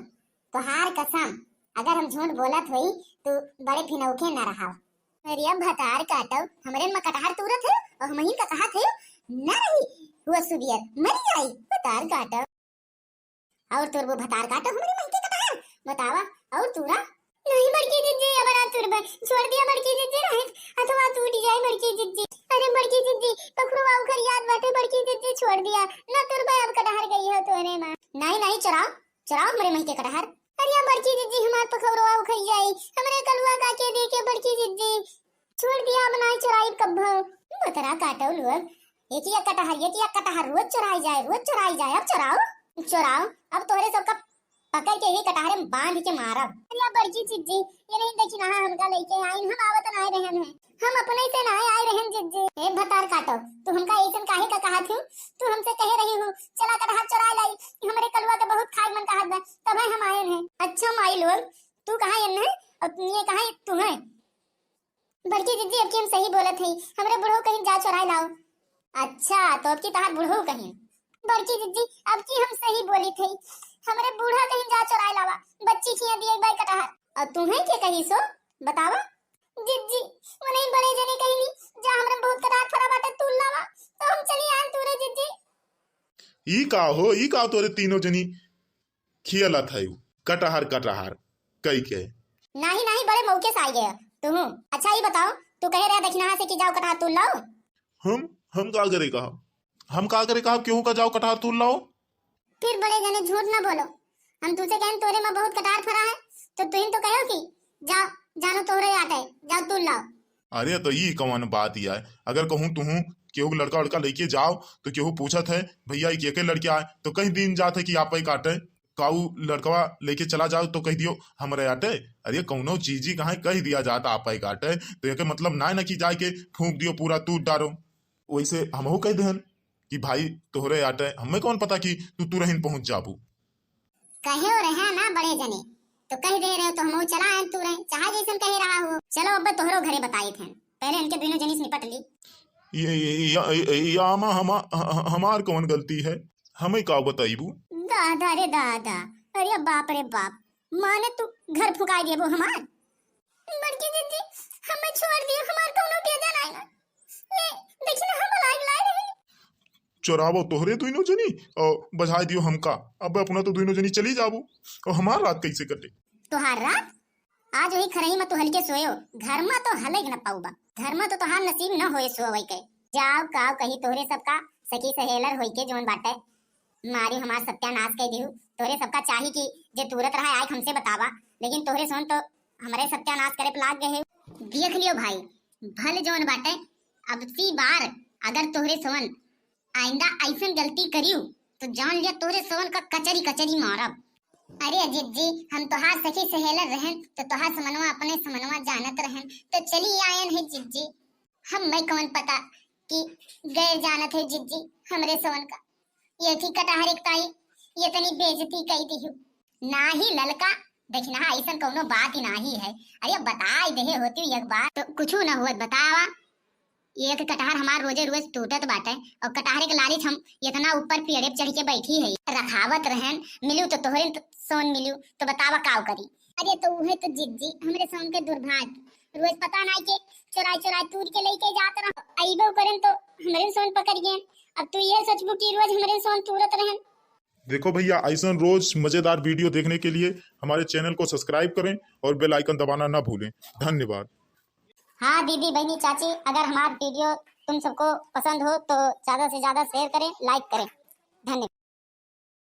तोहार कसम, अगर हम झूठ बोलत होई तो बड़े फिनौखे ना रहा। अरे भतार काटो, हमरे मा कटहर तूरत है और हमहिन का कहत है, ना रही हुआ सुबियर, मरी जाई भतार काटो। और तोरबो भतार काटो हमरे माई के कटहर, बतावा, और तूरा? नहीं बड़की जिज्जी, अब ना तूरबे, छोड़ दिया बड़की जिज्जी, नहीं, अथवा टूट जाए बड़की जिज्जी। अरे बड़की जिज्जी, पखरुआ उखरियात बाटे बड़की जिज्जी, छोड़ दिया, ना तूरबे, अब कटहर गई है तोरे माँ। नहीं, नहीं, चुराओ, चुराओ हमरे माई के कटहर। अरे बड़की जिज्जी, हमार पखरुआ उखर जाई, हमरे कलुआ का के दे के बड़की जिज्जी। छोड़ दिया, अब नाई चुराई कब्बो। बतरा काटो लोग, एक ही एक कटहर, एक ही एक कटहर रोज चुराई जाए, रोज चुराई जाए। अब चुराओ, चुराओ, अब तोहरे सबका पकड़ के ही कटहरे में बांध के मारब। अरे बड़की जिज्जी, ये नहीं देखी ना हमका लेके आई, हम आवत ना रहन है, हम अपने से ना आए रहन जिज्जी। ए भतार काटो, तू हमका ऐसन काहे का कहा थी? तू हमसे कहे रही हूँ, चला कटहर चुरा लाई, हमरे कलुआ के बहुत खाए मन कहत बा, तबे हम आयन है। अच्छा माई लोग, तू कहाँ एन है और ये कहाँ तू है? बड़की जिज्जी, अब की हम सही बोलत हई, हमरे बूढ़ो कहीं जा चुराए लाओ। अच्छा, तो अब की तहार बूढ़ो कहीं। बड़की जिज्जी, अब की हम सही बोली थई, हमरे बूढ़ा कहीं जा चुराए लावा, बच्ची खिया दिए एक बार कटहर। और तुम्हें के कही सो बतावा? जिज्जी, वो नहीं बड़े जने कहीं नहीं, जा हमरे बहुत कटहर फरा बाटे तू लावा, तो हम चली आन तू रे जिज्जी। ई का हो, ई का तोरे तीनों जनी खियलत है कटहर कटहर कई के? नाही, नाही, बड़े मौके से आई गए तुहू। अच्छा, ई बताओ, तू कहे रहे दखिनहा से कि जाओ कटहर तूल लाओ। हम, हम का करे कहा? हम का करे कहा, केहू का जाओ कटहर तूल लाओ? फिर बड़े जने झूठ ना बोलो, हम तुझे कहें तोरे में बहुत कटहर फरा है, तो तुहिन तो कहो कि जाओ, जानो तोहरे आटे, जाओ तूल लाओ। अरे तो ई कौन बात ही है? अगर कहूँ तुहू केहू लड़का उड़का लेके जाओ तो केहू पूछत है, "भैया, ई के के लड़के आए?" तो कह दीन जात है कि आप ही काटे। काऊ लड़कवा लेके चला जाओ तो कह दियो, "हमरे आटे।" अरे कौनो चीजी कहाँ कह दिया जात आप ही काटे, तो एके मतलब ना है ना कि जाए के फूंक दियो, पूरा तूर डारो। वैसे हमहू कह देहन कि भाई तोहरे आटे, हमें कौन पता कि तू तुरहिन पहुंच जाबू। कहे रहे ना बड़े जने, तो कह दे रहे तो हमहू चला आए तू रहे, चाहे जैसन कहे रहा हो। चलो अब तोहरो घरे बताई थे, पहले इनके दोनों जनी से निपट ली। ये, ये, ये, ये, ये आमा हमा-, ह-, ह-, हमार कौन गलती है? हमें का बताइबू? दादा रे दादा, अरे बाप रे बाप, माने तू घर फुकाई देबो हमार? बड़की दीदी, हमें छोड़ दियो, हमार कौनो बेजा नहीं ना। ले, देखी ना, हम लाग लाए रहे। चोरावो तोहरे दुइनो जनी और बजाय दियो हमका। अब अपना तो दुइनो जनी चली जाबो और हमार रात कैसे कटे? तोहार रात? आज वही खरही में तू हल्के सोयो, घर में तो हलक न पाऊबा, घर में तो तोहार नसीब न होए सोवे के। जाओ काव कही तोहरे सबका सखी सहेलर होई के जौन बाटे, मारी हमार सत्यानाश कर दिहु। तोहरे सबका चाही कि जे तुरत रहा आए हमसे बतावा, लेकिन तोहरे सोन तो हमरे सत्यानाश करे पे लाग गए। देख लियो भाई, भल जौन बाटे, अब सी बार अगर तोहरे सोन आइंदा ऐसन गलती करियो तो जान लिया तोहरे सोन का कचरी कचरी मारब। अरे अजीत जी, हम तोहार सखी सहेलर रहन तो तोहार समनवा अपने समनवा जानत रहन तो चली आयन है जीत जी। हम मैं कौन पता कि गैर जानत है जीत जी हमरे सोन का। ये थी कटहर एक ताई, ये तनी बेइज्जती कई दिहु। नाही ललका, देखना ऐसन कौनो बात ही नाही है। अरे बताई देहे होती एक बार तो कुछ ना हुआ, बतावा। एक कटहर हमार रोजे रोज टूटत बाटे और कटहरे के लालच हम इतना ऊपर पेड़े पे चढ़ के बैठी है। रखावत रहन, मिलू तो तोहरे सोन मिलू, तो बतावा काव करी। अरे तो उहे तो जीत जी, हमरे सोन के दुर्भाग्य, रोज पता नाई के चोराई चोराई तूर के लेके जात रहो, अइबो करेन तो हमरे सोन पकड़ गए। अब तू ये सोचबू कि रोज हमरे सोन तूरत रहन। देखो भैया, ऐसन रोज मजेदार video देखने के लिए हमारे channel को subscribe करें और bell icon दबाना ना भूलें। धन्यवाद। हाँ दीदी, बहनी, चाची, अगर हमार video तुम सबको पसंद हो तो ज्यादा से ज्यादा share करें, like करें। धन्यवाद।